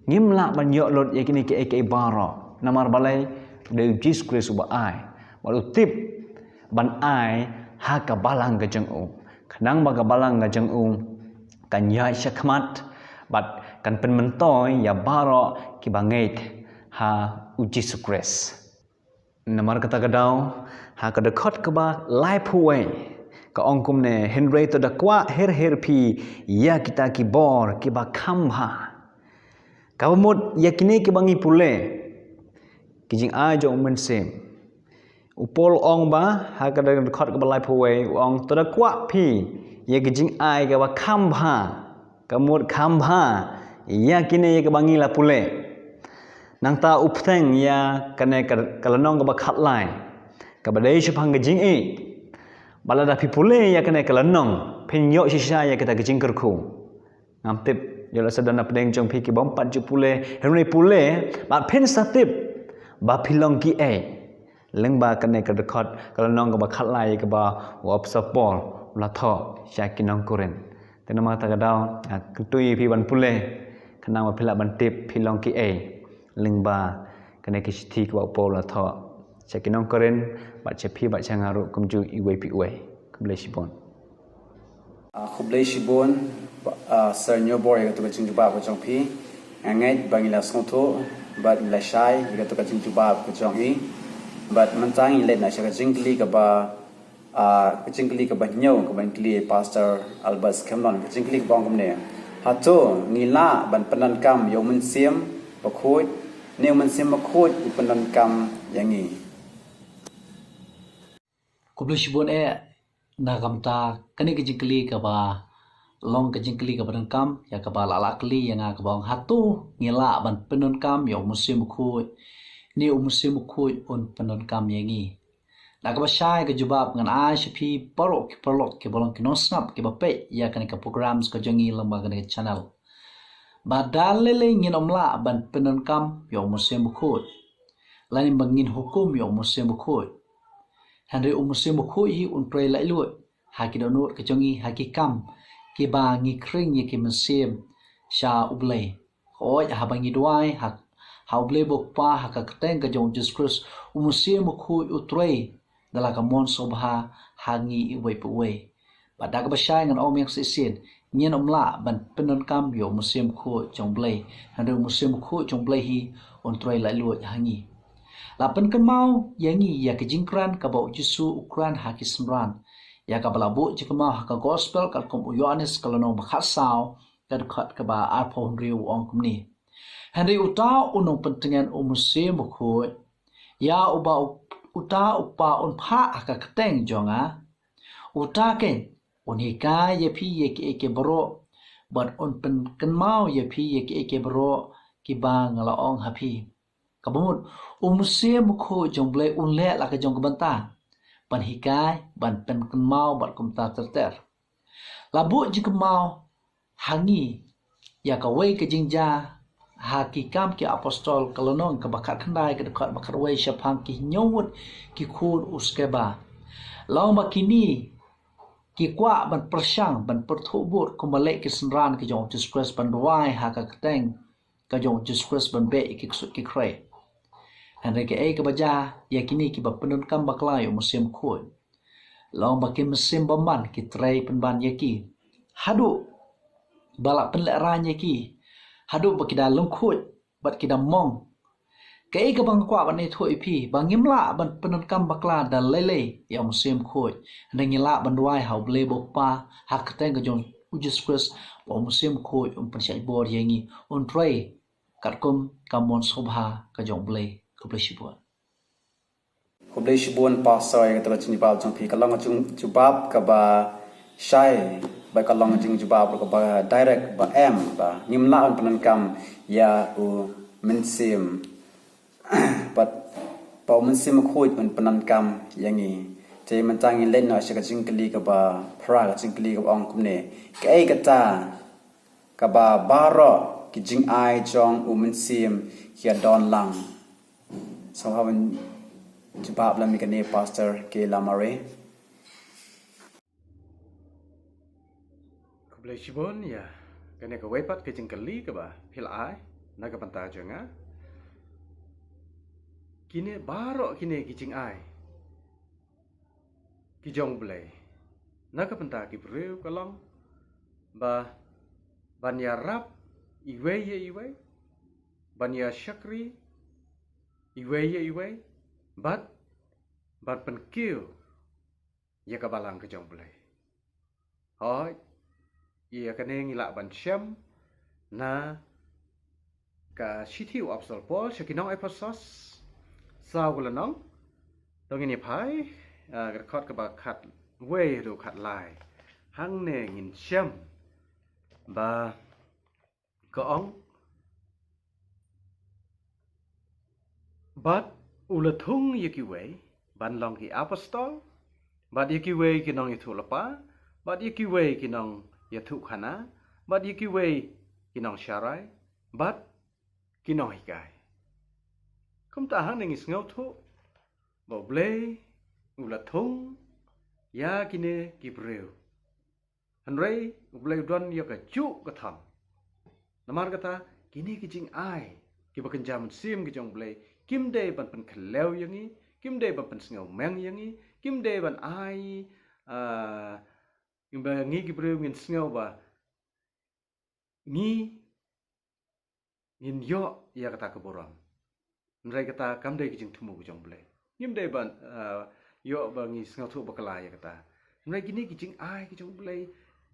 Ngim lah ban ïoh lut ïa kine kiei kiei baroh. Namar balei? Dei U Jisu Khrist uba ai. Bad u tip ban ai ha ka balang ka jong u, khnang ba ka balang ka jong u kan ïaid shakhmat bad kan pynmyntoi ïa baroh kiba ngeit ha U Jisu Khrist. Namar kata ka daw, ha ka dkhot kaba laiphew wei ka ong kumne: Hynrei to da kwah her her phi ïa kita ki bor kiba kham bha. Kaba mut ïa kine kiba ngi pule, ki jingai jong u Mynsiem, u Paul u ong ba, ha ka dkhot kaba laiphew wei, u ong: To da kwah phi ïa ki jingai kaba kham bha. Kaba mut kham bha ïa kine ïa kiba ngi la pule. Nangta u bteng ïa kane ka, ka lynnong kaba khatlai, kaba dei shaphang ka jingïeit. Ba lada phi pule ïa kane ka lynnong, phin ïoh shisha ïa kita ki jingkyrkhu. Ngam tip ïoh la sa don na pdeng jong phi ki bym pat ju pule, hynrei pule bad phin sa tip ba phi long kiei. Lyngba kane ka dkhot, ka lynnong kaba khatlai kaba u apostol Paul u la thoh sha ki nong Korinth. Te namar kata ka daw, ah, kyntu ïa phi ban pule, khnang ba phi lah ban tip phi long kiei. Lyngba kane ka shithi kaba u Paul u la thoh sha ki nong Korinth bad sha phi bad sha nga ruh kumjuh iwei pa iwei. Khublei shibun. Ah, khublei shibun, ah, Sir Newbor, ïa katu ka jingjubab ka jong phi. Nga ngeit ba ngi la sngewthuh bad ngi la shai ïa katu ka jingjubab ka jong i. Bad mynta ngin leit noh sha ka jingkylli kaba, ah, ka jingkylli kaba hynñiew kaba ngi kylli Pastor Albert Skhem Lon. Ka jingkylli kaba ong kumne: Hato ngi lah ban pyndonkam ïa u Mynsiem Bakhuid, ne u Mynsiem Bakhuid u pyndonkam ïa ngi? Khublei shibun eh, na ka bynta kane ka jingkylli kaba long ka jingkylli kaba donkam, ïa kaba la lah kylli ïa nga kaba ong hato ngi lah ban pyndonkam ïa u Mynsiem Bakhuid, ne u Mynsiem Bakhuid un pyndonkam ïa ngi. Na kaba shai ka jubab ngan ai sha phi baroh ki paralok kiba long ki nongsngap kiba peit ïa kane ka program ka jong ngi lyngba kane ka channel. Ba da lei lei ngin ym lah ban pyndonkam ïa u Mynsiem Bakhuid, lane ba ngin hukum ïa u Mynsiem Bakhuid. Hynrei u Mynsiem Bakhuid hi un trei laitluid ha ki dohnud ka jong ngi, ha ki kam kiba ngi khring ïa ki mynsiem sha U Blei. Hooid, haba ngi duwai ha, ha U Blei U Kpa ha ka kyrteng ka jong u Jisu Khrist, u Mynsiem Bakhuid u trei da la ka mon sngewbha ha ngi iwei pa iwei. Bad da kaba shai ngan ong ïa nga shisien, ngin ym lah ban pyndonkam ïa u Mynsiem Bakhuid jong U Blei, hynrei u Mynsiem Bakhuid jong U Blei hi un trei laitluid ha ngi. La pynkynmaw ïa ngi ïa ka jingkren kaba u Jisu u kren ha ki synran, ïa kaba la buh jingkynmaw ha ka gospel katkum u Ïoannis ka lynnong ba khatsaw, ka dkhot kaba arphew hynriew, u ong kumne: Hynrei uta u nongpyntngen, u Mynsiem Bakhuid, ïa uba u, uta u Kpa un phah ha ka kyrteng jong nga, uta keiñ un hikai ïa phi ïa kiei kiei baroh, bad un pynkynmaw ïa phi ïa kiei kiei baroh kiba nga la ong ha phi. Kaba mut, u Mynsiem Bakhuid jong U Blei un leh la ka jong ka bynta ban hikai, ban pynkynmaw bad kumta ter ter. La buh jingkynmaw ha ngi ïa kawei ka jingjia ha Ki Kam ki Apostol ka lynnong kaba khatkhyndai ka dkhot ba khatwei shaphang ki hynñiewwut ki khun u Skeva. Long ba kine ki kwah ban pyrshang ban pyrthuh bud kumba leh ki synran ki jong u Jisu Khrist ban duwai ha ka kyrteng ka jong u Jisu Khrist ban beh ïa ki ksuid ki khrei. Hynrei kaei kaba jia ïa kine kiba pyndonkam bakla ïa u Mynsiem Khuid? Long ba ki mynsiem bymman ki trei pynban ïa ki haduh ba la pynlehraiñ ïa ki, haduh ba ki da lyngkhuid bad ki da mong. Kaei kaba nga kwah ban ïathuh ïa phi, ba ngim lah ban pyndonkam bakla da lei lei ïa u Mynsiem Khuid. Hynrei ngi lah ban duwai ha U Blei U Kpa ha ka kyrteng ka jong u Jisu Khrist, ba u Mynsiem Khuid un pynshait bor ïa ngi, un trei katkum ka mon sngewbha ka jong U Blei. Khublei shibun. Khublei shibun Pastor ïa kata ka jingjubab jong phi, ka long ka jingjubab kaba shai, ba ka long ka jingjubab kaba direct, ba em, ba ngim lah ban pyndonkam ïa u Mynsiem, bad ba u Mynsiem Khuid un pyndonkam ïa ngi. Te mynta ngin leit noh sha ka jingkylli kaba phra, ka jingkylli kaba ong kumne: Kaei kata kaba baroh ki jingai jong u Mynsiem ki ïa don lang? Sngewbha ban jubab lem ïa kane Pastor K. Lamare. Khublei shibun ïa kane kawei pat ka jingkylli kaba phi la ai na ka bynta jong nga. Kine baroh kine ki jingai ki jong U Blei na ka bynta ki briew ka long ba ban ïarap iwei ïa iwei, ban ïa shakri iwei ïa iwei, bad ban pynkiew ïa ka balang ka jong U Blei. Hooid, ïa kane ngi lah ban shem na ka shithi u Apostol Paul sha ki nong Ephesos, saw ka lynnong. To ngin ïa phai, ah, ka dkhot kaba khatwei haduh khatlai. Hangne ngin shem ba ka ong: Bad u la thung ïa kiwei ban long ki apostol, bad ïa kiwei ki nongïathuhlypa, bad ïa kiwei ki nongïathuhkhana, bad ïa kiwei ki nongsharai, bad ki nonghikai. Kumta hangne ngi sngewthuh ba U Blei u la thung ïa kine ki briew. Hynrei U Blei u don ïa kajuh ka thong. Namar kata, kine ki jingai kiba kynja mynsiem ki jong U Blei kim dei ban pynkhlaiñ ïa ngi, kim dei ban pynsngewmeng ïa ngi, kim dei ban ai, ah, ïa ngi ki briew ngin sngew ba ngi ngin ïoh ïa kata ka burom. Hynrei kata kam dei ka jingthmu ka jong U Blei. Ngim dei ban, ah, ïoh ba ngi sngewthuh bakla ïa kata. Hynrei kine ki jingai ki jong U Blei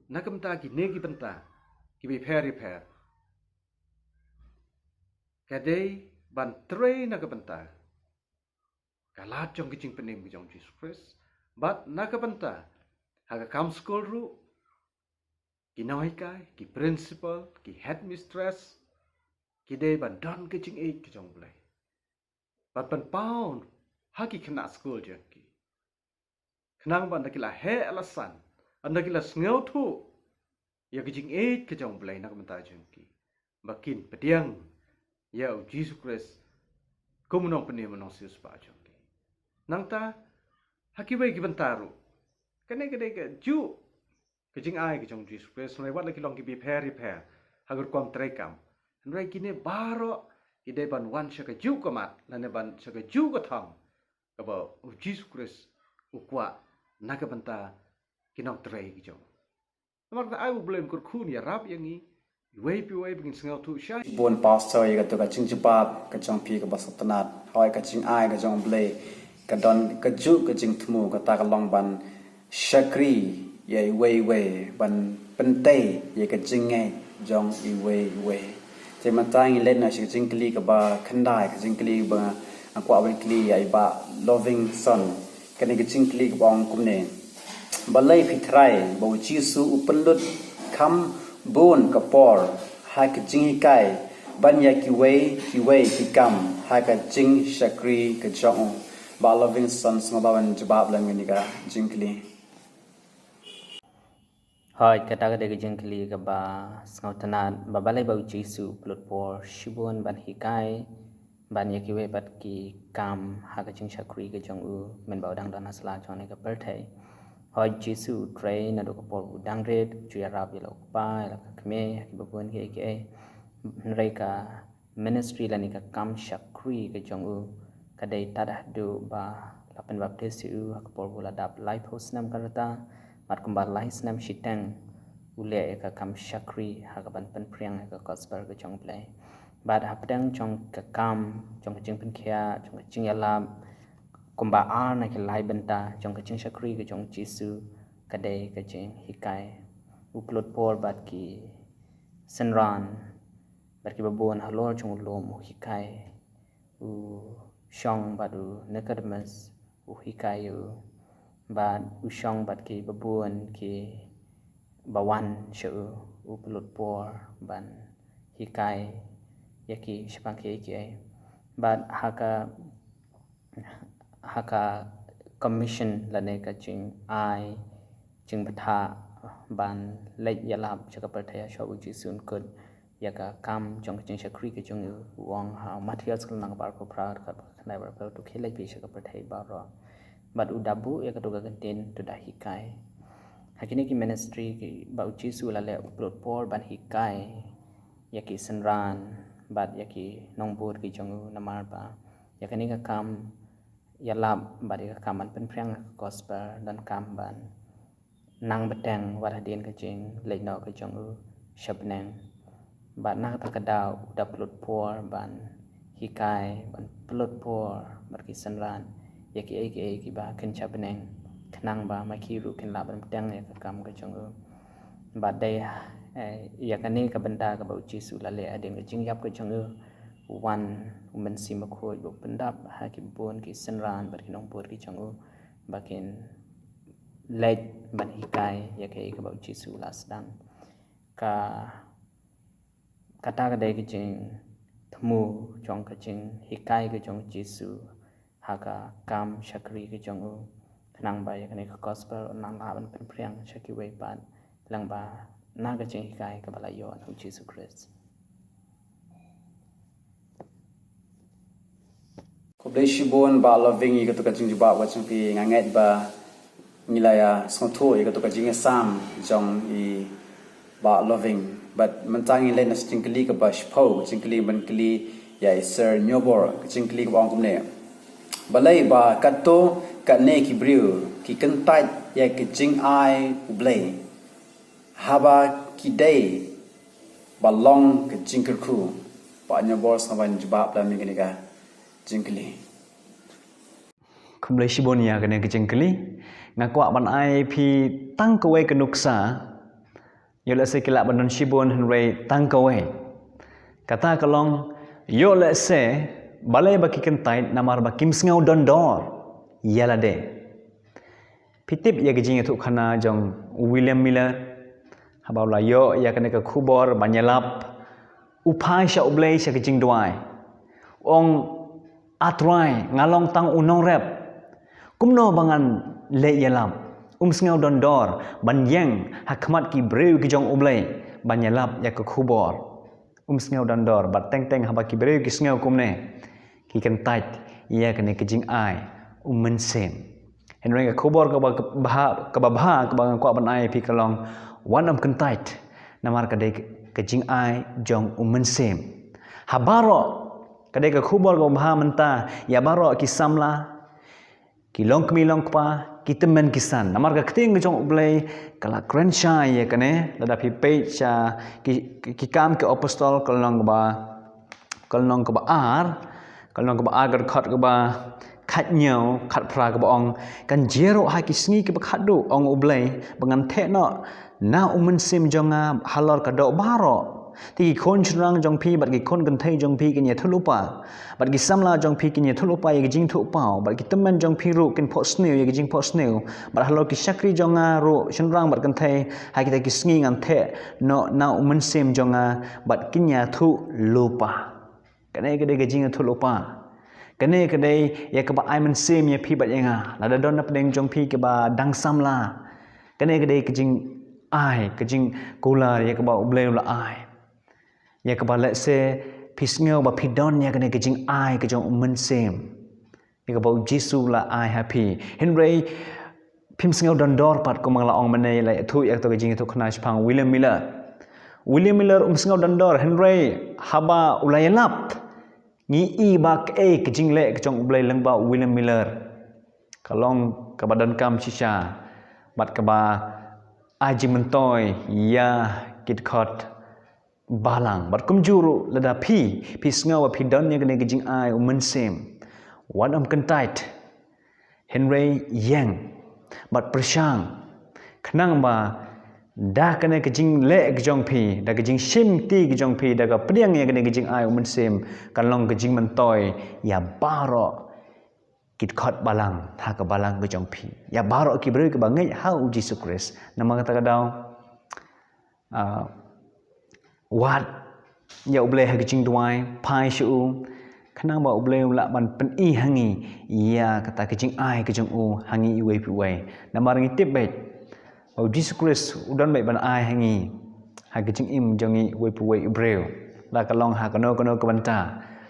na ka bynta kine ki bynta kiba ïapher ïapher, ka dei ban trei na ka bynta ka lad jong ka jingpynim ka jong U Jisu Khrist. Bad na ka bynta ha ka kam skul ruh, ki nonghikai, ki principal, ki headmistress, ki dei ban don ka jingïeit ka jong U Blei. Bad ban pynpaw ha ki khynnah skul jong ki, khnang ba ynda ki la heh la san, ynda ki la sngewthuh ïa ka jingïeit ka jong U Blei na ka bynta jong ki, ba kin pdiang ïa U Jisu Khrist kum u nongpynim, u nongsiewspah jong ki. Nangta ha kiwei ki bynta ruh, kane ka dei kajuh ka jingai ka jong U Jisu Khrist, hynrei wat la ki long kiba ïapher ïapher ha ka rukom treikam, hynrei kine baroh ki dei ban wan sha kajuh ka mat lane ban sha kajuh ka thong kaba U Jisu Khrist u kwah na ka bynta ki nongtrei ki jong. Namar kata ai U Blei un kyrkhu un ïarap ïa ngi iwei pa iwei ba ngin sngewthuh shai. Bun Pastor ïa kato ka jingjubab ka jong phi kaba sngewtynnat. Hooid, ka jingai ka jong U Blei ka don kajuh ka jingthmu, kata ka long ban shakri ïa iwei iwei, ban pyntei ïa ka jingngeit jong iwei iwei. Te mynta ngin leit noh sha ka jingkylli kaba khyndai, ka jingkylli ba nga kwah ban kylli ïa i Bah Lovingson. Kane ka jingkylli kaba ong kumne: Balei phi tharai ba U Jisu u pynlut kham bun ka por ha ka jinghikai ban ïa kiwei kiwei ki kam ha ka jingshakri ka jong u? Bah Lovingson, sngewbha ban jubab lem ïa kane ka jingkylli. Hooid, kata ka dei ka jingkylli kaba sngewtynnat, ba balei ba u Jisu u pynlut por shibun ban hikai, ban ïa kiwei pat ki kam ha ka jingshakri ka jong u, mynba u dang don ha sla jong kane ka pyrthei. Hooid, Jisu u trei naduh ka por u dang rit, u ju ïarap ïa la u kpa, ïa la ka kmie, ïa kiba bun kiei kiei. Hynrei ka ministry lane ka kam shakri ka jong u ka dei tad haduh ba la pynbaptis ïa u ha ka por ba u la dap laiphew snem ka rta, bad kumba lai snem shiteng u leh ïa ka kam shakri ha kaban pynphriang ïa ka gospel ka jong U Blei. Bad hapdeng jong ka kam, jong ka jingpynkhiah, jong ka jingïalap, kumba ar na ki lai bynta jong ka jingshakri ka jong u Jisu ka dei ka jinghikai. U pynlut por bad ki synran, bad kiba bun halor jong u lum u hikai. U shong bad u Nicodemus u hikai ïa u, bad u shong bad kiba bun kiba wan sha u, u pynlut por ban hikai ïa ki shaphang kiei kiei. Bad ha ka, ha ka commission lane ka jingai, jingbthah ban leit ïalap sha ka pyrthei, ha shuwa u Jisu un kut ïa ka kam jong ka jingshakri ka jong u. U ong ha u Mathaios ka lynnong kaba arphew phra, dkhot ba khyndai bad arphew, to khie leit phi sha ka pyrthei baroh. Bad u da buh ïa kato ka kyntien, to da hikai. Ha kine ki ministry kiba u Jisu u la leh, u pynlut por ban hikai ïa ki synran bad ïa ki nongbud ki jong u, namar ba ïa kane ka kam ïalap bad ïa ka kam ban pynphriang ka gospel donkam ban nang bteng wat hadien ka jingleit noh ka jong u sha bneng. Bad na kata ka daw u da pynlut por ban hikai, ban pynlut por bad ki synran ïa kiei kiei kiba kin sha bneng, khnang ba ma ki ruh kin lah ban bteng ïa ka kam ka jong u. Bad dei, eh, ïa kane ka bynta kaba u Jisu u la leh hadien ka jingïap ka jong u, u wan u Mynsiem Bakhuid ba u pyndap ha ki bun ki synran bad ki nongbud ki jong u, ba kin leit ban hikai ïa kaei kaba u Jisu u la sdang. Ka, kata ka dei ka jingthmu jong ka jinghikai ka jong u Jisu ha ka kam shakri ka jong u, khnang ba ïa kane ka gospel un nang lah ban pynphriang sha kiwei pat, lyngba na ka jinghikai kaba la ïoh na u Jisu Khrist. Khublei shibun Bah Loving ïa kato ka jingjubab ka jong phi. Nga ngeit ba ngi la ïa sngewthuh ïa kato ka jingïasam jong i Bah Loving. Bad mynta ngin leit na ka jingkylli kaba shiphew, ka jingkylli ban kylli ïa i Sir Nyobor, ka jingkylli kaba ong kumne: Balei ba katto katne ki briew ki kyntait ïa ka jingai U Blei, haba ki dei ba long ka jingkyrkhu? Bah Nyobor, sngewbha ban jubab ïa kane ka jingkylli. Khublei shibun ïa kane ka jingkylli. Nga kwah ban ai phi tang kawei ka nuksa. Ïoh lehse ki lah ban don shibun, hynrei tang kawei. Kata ka long, ïoh lehse balei ba ki kyntait, namar ba kim sngew don dor ïa lade. Phi tip ïa ka jingïathuhkhana jong u William Miller, haba u la ïoh ïa kane ka khubor ban ïalap, u phai sha U Blei sha ka jingduwai. U ong, A Trai, nga long tang u nongrep. Kumno ba ngan leh ïalap? Um sngew don dor ban ïeng ha khmat ki briew ki jong U Blei ban ïalap ïa ka khubor. Um sngew don dor, bad teng teng haba ki briew ki sngew kumne, ki kyntait ïa kane ka jingai U Mynsiem. Hynrei ka khubor kaba bha, kaba bha kaba nga kwah ban ai phi ka long, wat nym kyntait, namar ka dei ka jingai jong U Mynsiem. Ha baroh, ka dei ka khubor kaba bha mynta ïa baroh ki samla, ki longkmie longkpa, ki tymmen ki san. Namar ka ktien ka jong U Blei ka la kren shai ïa kane, lada phi peit sha ki, ki, ki Kam ki Apostol ka lynnong kaba, ka lynnong kaba ar, ka lynnong kaba ar, ka dkhot kaba khathynñiew, khatphra, kaba ong, Kan jia ruh ha ki sngi kiba khatduh, ong U Blei, ba ngan theh noh na U Mynsiem jong nga halor ka doh baroh. Te ki khun shynrang jong phi bad ki khun kynthei jong phi kin ïathuhlypa, bad ki samla jong phi kin ïathuhlypa ïa ki jingthuhpaw, bad ki tymmen jong phi ruh kin phohsniew ïa ki jingphohsniew, bad halor ki shakri jong nga ruh shynrang bad kynthei, ha kita ki sngi ngan theh noh na U Mynsiem jong nga, bad kin ïathuhlypa. Kane ka dei ka jingïathuhlypa. Kane ka dei ïa kaba ai mynsiem ïa phi bad ïa nga. Lada don na pdeng jong phi kiba dang samla, kane ka dei ka jing, ai, ka jingkular ïa kaba U Blei u la ai. Ïa kaba lehse phi sngew ba phi don ïa kane ka jingai ka jong U Mynsiem, ïa kaba U Jisu u la ai ha phi. Hynrei phim sngew dondor pat, kumba nga la ong mynne, la ïathuh ïa kato ka jingïathuhkhana shaphang William Miller. William Miller um sngew dondor, hynrei haba u la ïalap, ngi i ba kaei ka jingleh ka jong U Blei lyngba u William Miller, ka long kaba donkam shisha bad kaba ai jingmyntoi ïa ki dkhot balang. Bad kumjuh ruh, lada phi, phi sngew ba phi don ïa kane ka jingai U Mynsiem, wat ym kyntait, hynrei ïeng bad pyrshang, khnang ba da kane ka jingleh ka jong phi, da ka jingshimti ka jong phi, da ka pdiang ïa kane ka jingai U Mynsiem, kan long ka jingmyntoi ïa baroh ki dkhot balang ha ka balang ka jong phi, ïa baroh ki briew kiba ngeit ha U Jisu Khrist. Namar kata ka daw, ah, wad ïa U Blei ha ka jingduwai, phai sha u, khnang ba U Blei u lah ban pyni ha ngi ïa kata ka jingai ka jong u ha ngi iwei pa iwei. Namar ngi tip beit ba U Jisu Khrist u don beit ban ai ha ngi, ha ka jingim jong ngi iwei pa iwei i briew, la ka long ha kano kano ka bynta,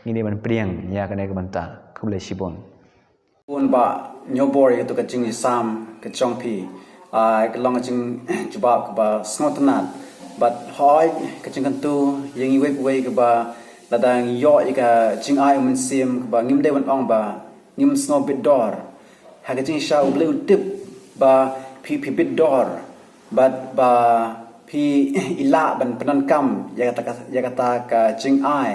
ngi dei ban pdiang ïa kane ka bynta. Khublei shibun. Bun ba ñiewbor ïa kato ka jingïasam ka jong phi. Ah, ka long ka jingjubab kaba sngewtynnat. Bad hooid, ka jingkyntu ïa ngi iwei pa iwei kaba lada ngi ïoh ïa ka jingai U Mynsiem, kaba ngim dei ban ong ba ngim sngew bit dor. Ha ka jingshisha U Blei u tip ba phi, phi bit dor bad ba phi i lah ban pyndonkam ïa kata ka, ïa kata ka jingai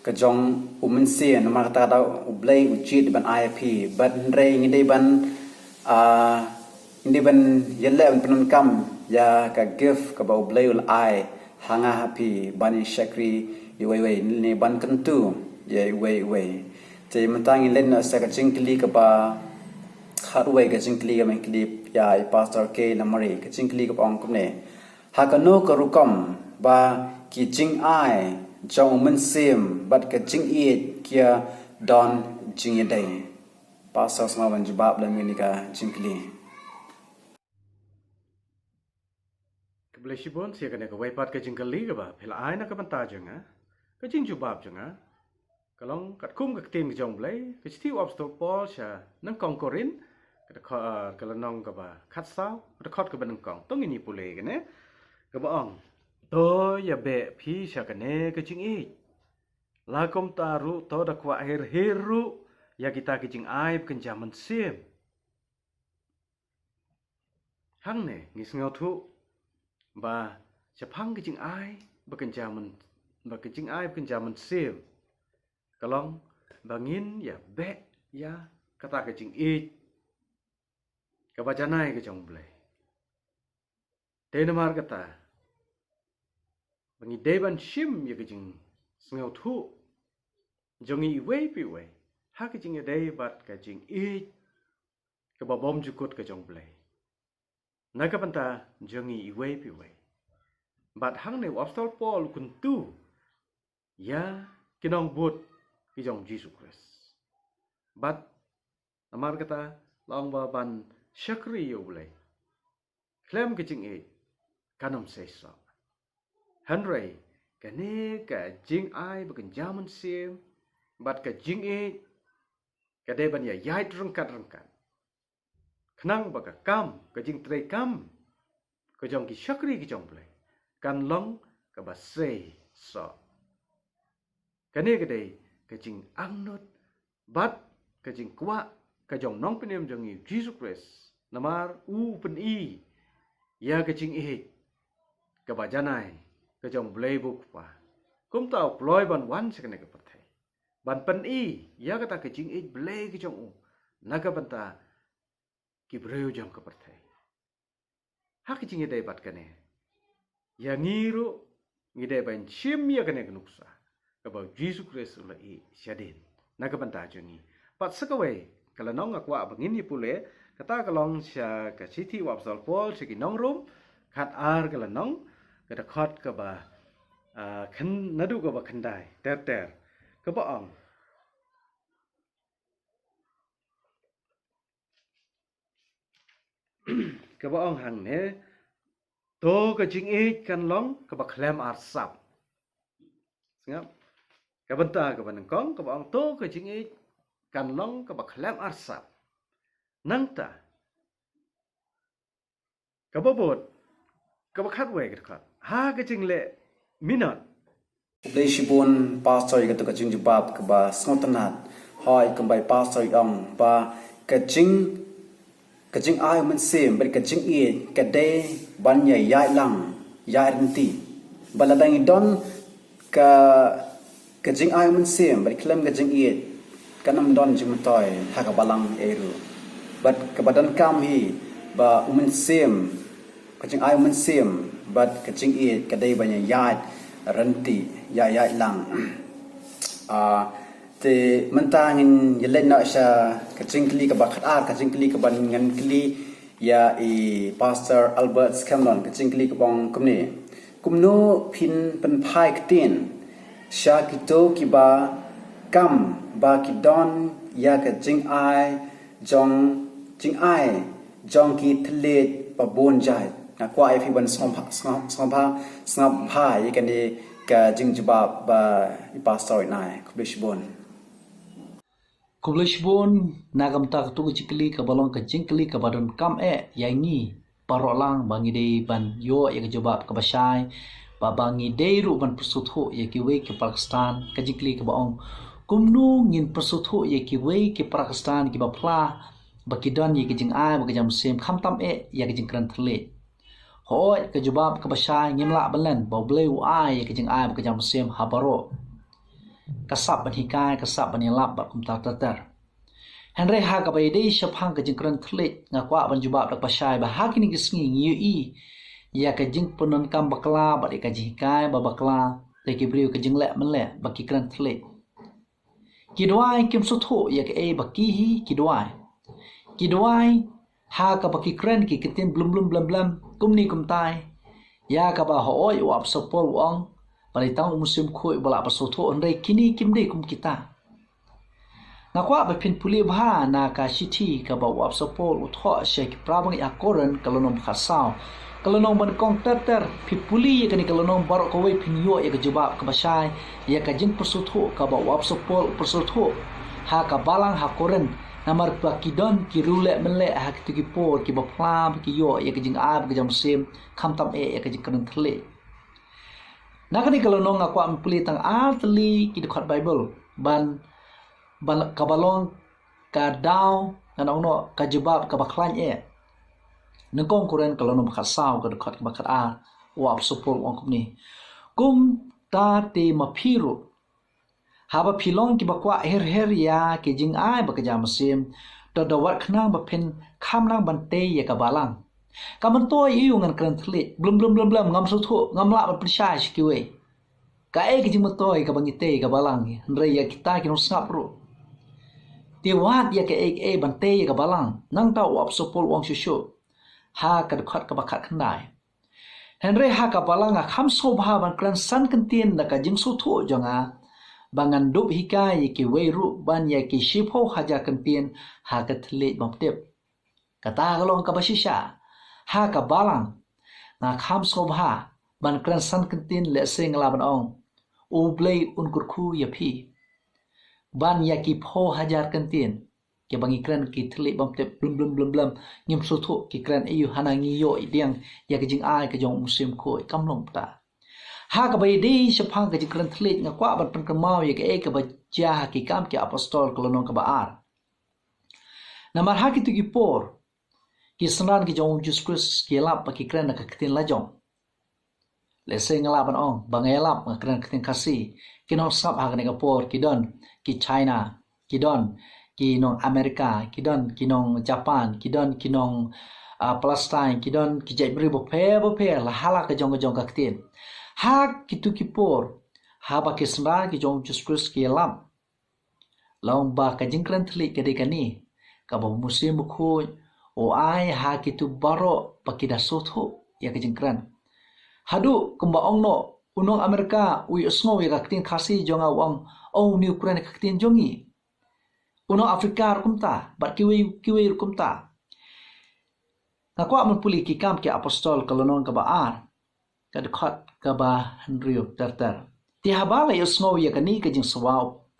ka jong U Mynsiem. Namar kata ka daw U Blei u jied ban ai ha phi. Bad hynrei ngi dei ban, ah, ngi dei ban ïaleh ban pyndonkam ïa ka gift kaba U Blei u la ai ha nga ha phi, ban ïa shakri ïa iwei iwei, ne ban kyntu ïa iwei iwei. Te mynta ngin leit noh sa ka jingkylli kaba khatwei, ka jingkylli kaba kylli ïa i Pastor K Lamare, ka jingkylli kaba ong kumne: Ha kano ka rukom ba ki jingai jong U Mynsiem bad ka jingïeit ki ïa don jingïadei? Pastor, sngewbha ban jubab lem ïa kane ka jingkylli. Khublei shibun, sa kane kawei pat ka jingkylli kaba phi la ai na ka bynta jong nga. Ka jingjubab jong nga ka long katkum ka ktien ka jong U Blei, ka shithi u Apostol Paul sha nyngkong Korinth, ka dkhot, ah, ka lynnong kaba khatsaw, ka dkhot kaba nyngkong. To ngin ïa pule kane, kaba ong: To ïa beh phi sha kane ka jingïeit, la kumta ruh to da kwah her her ruh ïa kita ki jingai ba kynja mynsiem. Hangne ngi sngewthuh ba shaphang ka jingai ba kynja myn-, ba ka jingai ba kynja mynsiem, ka long ba ngin ïa beh ïa kata ka jingïeit kaba janai ka jong U Blei. Te namar kata, ba ngi dei ban shim ïa ka jingsngewthuh jong ngi iwei pa iwei ha ka jingïadei bad ka jingïeit kaba bymjukut ka jong U Blei na ka bynta jong ngi iwei pa iwei. Bad hangne u Apostol Paul u kyntu ïa ki nongbud ki jong U Jisu Khrist. Bad namar kata, la ong ba ban shakri ïa U Blei khlem ka jingïeit kan ym sei soh. Hynrei kane ka jingai ba kynja mynsiem bad ka jingïeit ka dei ban ïa ïaid ryngkat ryngkat, khnang ba ka kam, ka jingtrei kam ka jong ki shakri ki jong U Blei kan long kaba sei soh. Kane ka dei ka jingangnud bad ka jingkwah ka jong Nongpynim jong ngi U Jisu Khrist, namar u pyni ïa ka jingïeit kaba janai ka jong U Blei ba u Kpa. Kumta u kloi ban wan sha kane ka pyrthei ban pyni ïa kata ka jingïeit Blei ka jong u na ka bynta ki briew jong ka pyrthei. Ha ka jingïadei bad kane, ïa ngi ruh ngi dei ban shim ïa kane ka nuksa kaba U Jisu Khrist u la ïeh shadien na ka bynta jong ngi. Bad sa kawei ka lynnong nga kwah ba ngin ïa pule, kata ka long sha ka shithi u Apostol Paul sha ki nong Rom, khatar ka lynnong, ka dkhot kaba, ah, khyn-, naduh kaba khyndai ter ter, kaba ong, kaba ong hangne: To ka jingïeit kan long kaba khlem arsap. Sngap. Ka bynta kaba nyngkong kaba ong to ka jingïeit kan long kaba khlem arsap. Nangta kaba bud, kaba khatwei ka dkhot. Ha ka jingleh minot. Khublei shibun pastor ïa katu ka jingjubab kaba sngewtynnat. Hooid, kumba i pastor i ong ba ka jing, ka jingai u mynsiem bad ka jingïeit ka dei ban ïa ïaid lang, ïaid ryntih. Bad lada ngi don ka, ka jingai u mynsiem bad khlem ka jingïeit, kan ym don jingmyntoi ha ka balang ei ruh. Bad kaba donkam hi ba u mynsiem, ka jingai u mynsiem bad ka jingïeit ka dei ban ïa ïaid ryntih, ïa ïaid lang. Ah, te mynta ngin ïa leit noh sha ka jingkylli kaba khatar, ka jingkylli kaba ngan kylli ïa i Pastor Albert Scanlon, ka jingkylli kaba ong kumne. Kumno phin pynphai ktien sha kito kiba kam ba ki don ïa ka jingai jong, jingai jong ki thylliej ba bun jait. Nga kwah ïa phi ban sngewbha, sngewbha, sngewbha, sngewbha ïa kane ka jingjubab ba i pastor i nai. Khublei shibun. Khublei shibun, na ka bynta katu ka jingkylli kaba long ka jingkylli kaba donkam eh ïa ngi baroh lang ba ngi dei ban ïoh ïa ka jubab kaba shai, ba, ba ngi dei ruh ban pynsngewthuh ïa kiwei ki para Khristan, ka jingkylli kaba ong. Kumno ngin pynsngewthuh ïa kiwei ki para Khristan kiba phla ba ki don ïa ka jingai ba ka jam mynsiem khamtam eh ïa ka jingkren thylliej. Hooid, ka jubab kaba shai ngim lah ban len ba U Blei u ai ïa ka jingai ba ka jam mynsiem ha baroh. Ka sap ban hikai, ka sap ban ïalap bad kumta ter ter. Hynrei ha kaba ïadei shaphang ka jingkren thylliej nga kwah ban jubab da kaba shai ba ha kine ki sngi ngi ïohi ïa ka jingpyndonkam bakla bad ïa ka jinghikai ba bakla da ki briew, ka jingleh mynleh ba ki kren thylliej. Ki duwai kim sngewthuh ïa kaei ba ki hi ki duwai. Ki duwai ha kaba ki kren ki ktien blum blum blem blem kumne kumtai. Ïa kaba hooid u Apostol Paul u ong ba dei tang u Mynsiem Bakhuid uba lah ban sngewthuh, hynrei kine kim dei kum kita. Nga kwah ba phin pule bha na ka shithi kaba u Apostol Paul u thoh sha ki para bangeit ha Korinth, ka lynnong ba khatsaw, ka lynnong ba nyngkong ter ter. Phi pule ïa kane ka lynnong baroh kawei phin ïoh ïa ka jubab kaba shai ïa ka jingpynsngewthuh kaba u Apostol Paul u pynsngewthuh ha ka balang ha Korinth. Namar ba ki don ki riew leh mynleh ha kito ki por kiba phla ba ki ïoh ïa ka jingai ba ka jam mynsiem khamtam eh ïa ka jingkren thylliej. Na kane ka lynnong nga kwah ban pule tang ar tylli ki dkhot Baibl ban, ban kaba long ka daw, ngan ong noh, ka jubab kaba khlaiñ eh. Nyngkong Korinth ka lynnong ba khatsaw ka dkhot kaba khatar, u Apostol Paul u ong kumne. Kumta te ma phi ruh, haba phi long kiba kwah her her ïa ki jingai ba ka jam mynsiem, to da wad khnang ba phin kham nang ban tei ïa ka balang. Kam myntoi aïu ngan kren thylliej, blum blum blum blum, ngam sngewthuh, ngam lah ban pynshai sha kiwei. Kaei ka jingmyntoi kaba ngi tei ïa ka balang, hynrei ïa kita ki nongsngap ruh. Te wad ïa kaei kaei ban tei ïa ka balang, nangta u Apostol Paul u ong shuh shuh ha ka dkhot kaba khatkhyndai. Hynrei ha ka balang nga kham sngewbha ban kren san kyntien da ka jingsngewthuh jong nga, ba ngan dup hikai ïa kiwei ruh ban ïa ki shiphew hajar kyntien ha ka thylliej bymtip. Kata ka long kaba shisha. Ha ka balang nga kham sngewbha ban kren san kyntien, lehse nga lah ban ong, U Blei un kyrkhu ïa phi ban ïa ki phew hajar kyntien. Kiba ngi kren ki thylliej bymtip, blum blum blum blum, ngim sngewthuh ki kren aïu, hana ngi ïoh i diang ïa ka jingai ka jong u Mynsiem Bakhuid, kam long kata. Ha kaba ïadei shaphang ka jingkren thylliej nga kwah ban pynkynmaw ïa kaei kaba jia ha Ki Kam ki Apostol ka lynnong kaba ar. Namar ha kito ki por ki synran ki jong u Jisu Khrist ki ïalap ba ki kren da ka ktien la jong. Lehse nga lah ban ong ba nga ïalap nga kren ktien Khasi. Ki nongsngap ha kane ka por ki don ki China, ki don ki nong America, ki don ki nong Japan, ki don ki nong, ah, Palestine, ki don ki jaitbynriew bapher bapher la ha la ka jong ka jong ka ktien. Ha kito ki por haba ki synran ki jong u Jisu Khrist ki ïalap, long ba ka jingkren thylliej ka dei kane, kaba u Mynsiem Bakhuid u ai ha kito baroh ba ki da sngewthuh ïa ka jingkren. Haduh kumba ong noh, u nong America u ïohsngew ïa ka ktien Khasi jong nga u ong, "Oh, une u kren ka ktien jong ngi." U nong Africa ruh kumta, bad kiwei kiwei ruh kumta. Nga kwah ban pule Ki Kam ki Apostol ka lynnong kaba ar, ka dkhot kaba hynriew ter ter. Te haba la ïohsngew ïa kane ka jingsawa,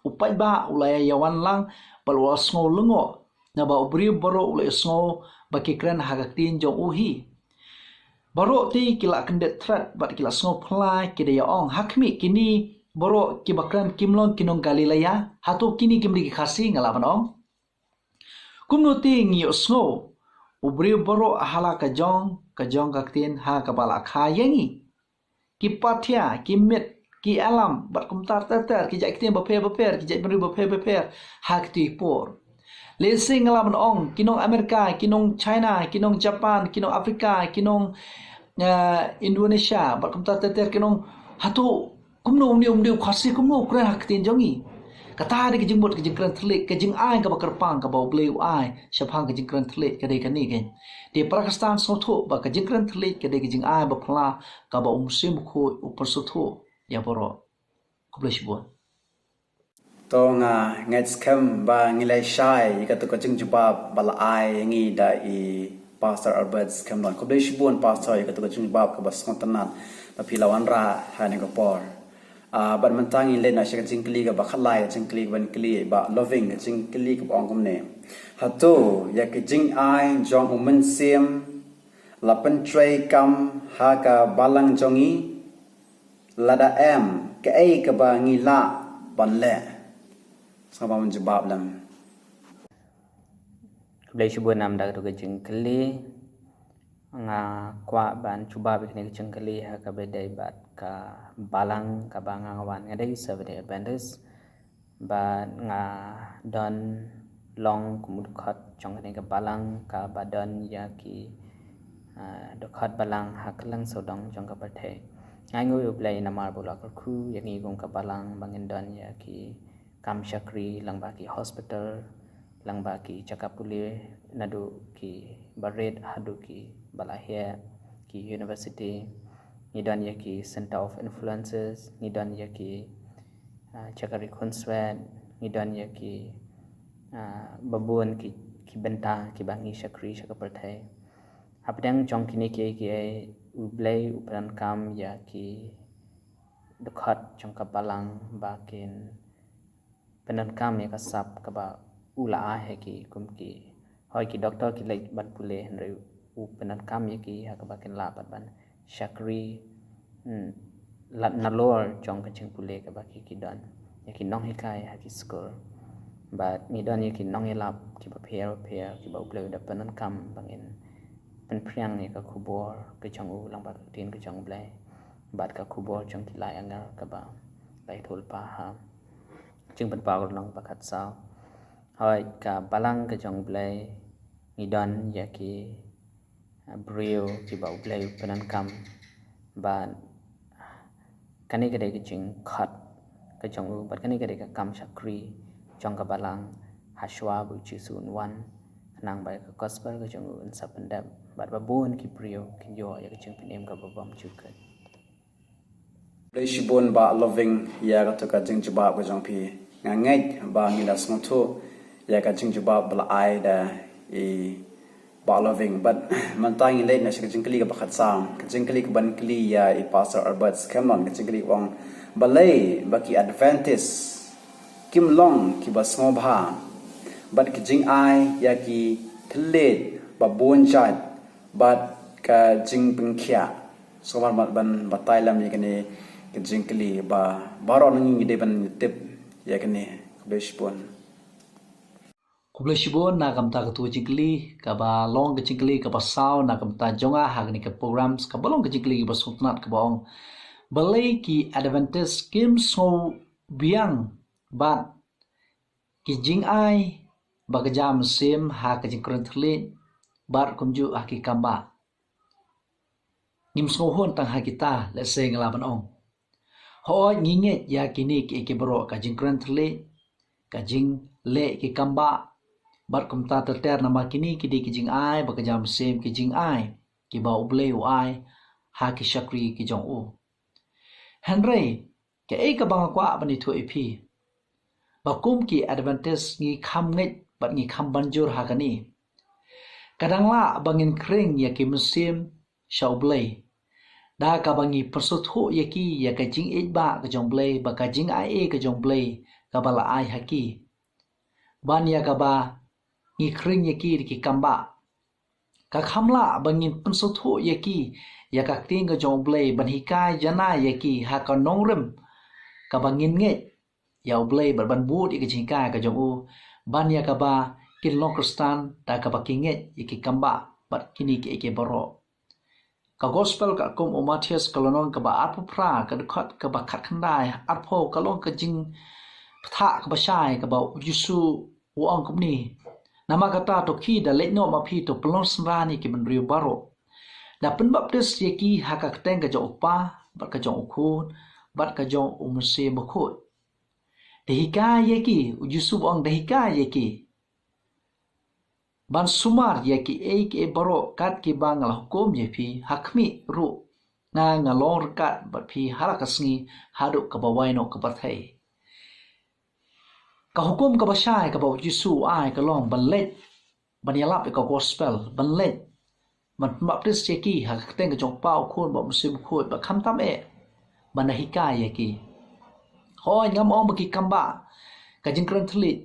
u paidbah u la ïawan lang bad u la sngew lyngngoh, naba u briew baroh u la ïohsngew ba ki kren ha ka ktien jong u hi. Baroh te ki la kyndit thret bad ki la sngew phylla, ki da ïa ong, ha khmih, kine baroh kiba kren kim long ki nong Galilea? Hato kine kim dei ki Khasi, nga lah ban ong? Kumno te ngi ïohsngew u briew baroh ha la ka jong ka jong ka ktien ha kaba la kha ïa ngi? Ki pathia, ki miet, ki alam bad kumta ter ter, ki jait ktien bapher bapher, ki jaitbynriew bapher bapher ha kito ki por. Lehse nga lah ban ong, ki nong Amerika, ki nong China, ki nong Japan, ki nong Afrika, ki nong, eh, Indonesia bad kumta ter ter, ki nong, hato kumno, um dei, um dei u Khasi, kumno u kren ha ka ktien jong ngi? Kata dei ka jingmut ka jingkren thylliej, ka jingai kaba kyrpang kaba U Blei u ai shaphang ka jingkren thylliej ka dei kane kein. Te para Khristan sngewthuh ba ka jingkren thylliej ka dei ka jingai ba phylla kaba U Mynsiem Bakhuid u pynsngewthuh ïa baroh. Khublei shibun. To nga ngeit skhem ba ngi la shai ïa kato ka jingjubab ba la ai ïa ngi da i Pastor Albert Skhemlon. Khublei shibun Pastor ïa kato ka jingjubab kaba sngewtynnat ba phi la wanrah ha kane ka por. Ah, bad mynta ngin leit noh sha ka jingkylli kaba khatlai, ka jingkylli kaba kylli Bah Loving, ka jingkylli kaba ong kumne. Hato ïa ka jingai jong U Mynsiem la pyntreikam ha ka balang jong ngi? Lada em, kaei kaba ngi lah ban leh? Sngewbha ban jubab lem. Khublei shibun namar da kato ka jingkylli. Nga kwah ban jubab ïa kane ka jingkylli ha kaba ïadei bad ka balang kaba nga wan. Nga dei Seventh-day Adventist bad nga don long kum u dkhot jong kane ka balang kaba don ïa ki, ah, dkhot balang ha kylleng sawdong jong ka pyrthei. Nga ainguh ïa U Blei namar ba u la kyrkhu ïa ngi kum ka balang ba ngin don ïa ki kam shakri lyngba ki hospital, lyngba ki jaka pule, naduh kiba rit haduh kiba la heh, ki university. Ngi don ïa ki center of influences, ngi don ïa ki, ah, jaka ri khunswet, ngi don ïa ki, ah, babun ki, ki bynta kiba ngi shakri sha ka pyrthei. Hapdeng jong kine kiei kiei U Blei u pyndonkam ïa ki dkhot jong ka balang ba kin pyndonkam ïa ka sap kaba u la ai ha ki kum ki, hooid, ki doktor ki leit ban pule, hynrei u pyndonkam ïa ki ha kaba kin lah pat ban shakri, hmm, lad nalor jong ka jingpule kaba ki, ki don. Ïa ki nonghikai ha ki skul. Bad ngi don ïa ki nongïalap kiba pher bapher kiba U Blei u da pyndonkam ba ngin pynphriang ïa ka khubor ka jong u lyngba ka ktien ka jong U Blei bad ka khubor jong ki lai angel kaba la ïathuhlypa ha Jingpynpaw lynnong ba khatsaw. Hooid, ka balang ka jong U Blei, ngi don ïa ki, ah, briew kiba U Blei u pyndonkam. Bad kane ka dei ka jingkhot ka jong u, bad kane ka dei ka kam shakri jong ka balang, hashwa ba U Jisu un wan, khnang ba ïa ka gospel ka jong u un sa pyndep, bad ba bun ki briew kin ïoh ïa ka jingpynim kaba bymjukut. Khublei shibun Bah Loving ïa kato ka jingjubab ka jong phi. Nga ngeit ba ngi la sngewthuh ïa ka jingjubab ba la ai da i Bah Loving. Bad mynta ngin leit noh sha ka jingkylli kaba khatsaw. Ka jingkylli kaban kylli ïa i Pastor Albert Skhemlon, ka jingkylli kaba ong, balei ba ki Adventist kim long kiba sngewbha bad ki jingai ïa ki thylliej ba bun jait bad ka jingpynkhiah? Sngewbha ban batai lem ïa kane ka jingkylli ba baroh na ngi ngi dei ban tip ïa kane. Khublei shibun. Khublei shibun na ka bynta kato ka jingkylli kaba long ka jingkylli kaba saw na ka bynta jong nga ha kane ka program, kaba long ka jingkylli kaba sngewtynnat kaba ong, balei ki Adventist kim sngewbiang bad ki jingai ba ka jam mynsiem ha ka jingkren thylliej bad kumjuh ha ki kambah? Ngim sngewhun tang ha kita, lehse nga lah ban ong. Hooid, ngi ngeit ïa kine kiei kiei baroh, ka jingkren thylliej, ka jingleh ki kambah bad kumta ter ter, namar kine ki dei ki jingai ba ka jam mynsiem, ki jingai kiba U Blei u ai ha ki shakri ki jong u. Hynrei kaei kaba nga kwah ban ïathuh ïa phi, ba kum ki Adventist ngi kham ngeit bad ngi kham ban jur ha kane. Ka dang lah ba ngin khring ïa ki mynsiem sha U Blei da kaba ngi pynsngewthuh ïa ki ïa ka jingïeit ba ka jong U Blei, ba ka jingai ei ka jong U Blei kaba la ai ha ki. Ban ïa kaba ngi khring ïa ki da ki kambah. Ka kham lah ba ngin pynsngewthuh ïa ki ïa ka ktien ka jong U Blei, ban hikai janai ïa ki ha ka nongrim kaba ngin ngeit ïa U Blei, bad ban bud ïa ka jinghikai ka jong u, ban ïa kaba kin long Khristan da kaba ki ngeit ïa ki kambah bad kine kiei kiei baroh. Ka gospel katkum u Mathaios ka lynnong kaba arphew phra, ka dkhot kaba khatkhyndai arphew, ka long ka jingbthah kaba shai kaba U Jisu u ong kumne: Namar kata to khie da leit noh ma phi, to pynlong synran ïa ki bynriew baroh, da pynbaptis ïa ki ha ka kyrteng ka jong U Kpa bad ka jong U Khun bad ka jong U Mynsiem Bakhuid. Da hikai ïa ki, U Jisu u ong, da hikai ïa ki ban sumar ïa kiei kiei baroh kat kiba nga la hukum ïa phi. Ha khmih ruh nga nga long ryngkat bad phi ha la ka sngi haduh kaba wai noh ka pyrthei. Ka hukum kaba shai kaba U Jisu u ai ka long ban leit ban ïalap ïa ka gospel, ban leit ban pynbaptis ïa ki ha ka kyrteng ka jong U Kpa, U Khun bad U Mynsiem Bakhuid. Bad khamtam eh ban da hikai ïa ki. Hooid, ngam ong ba ki kambah, ka jingkren thylliej,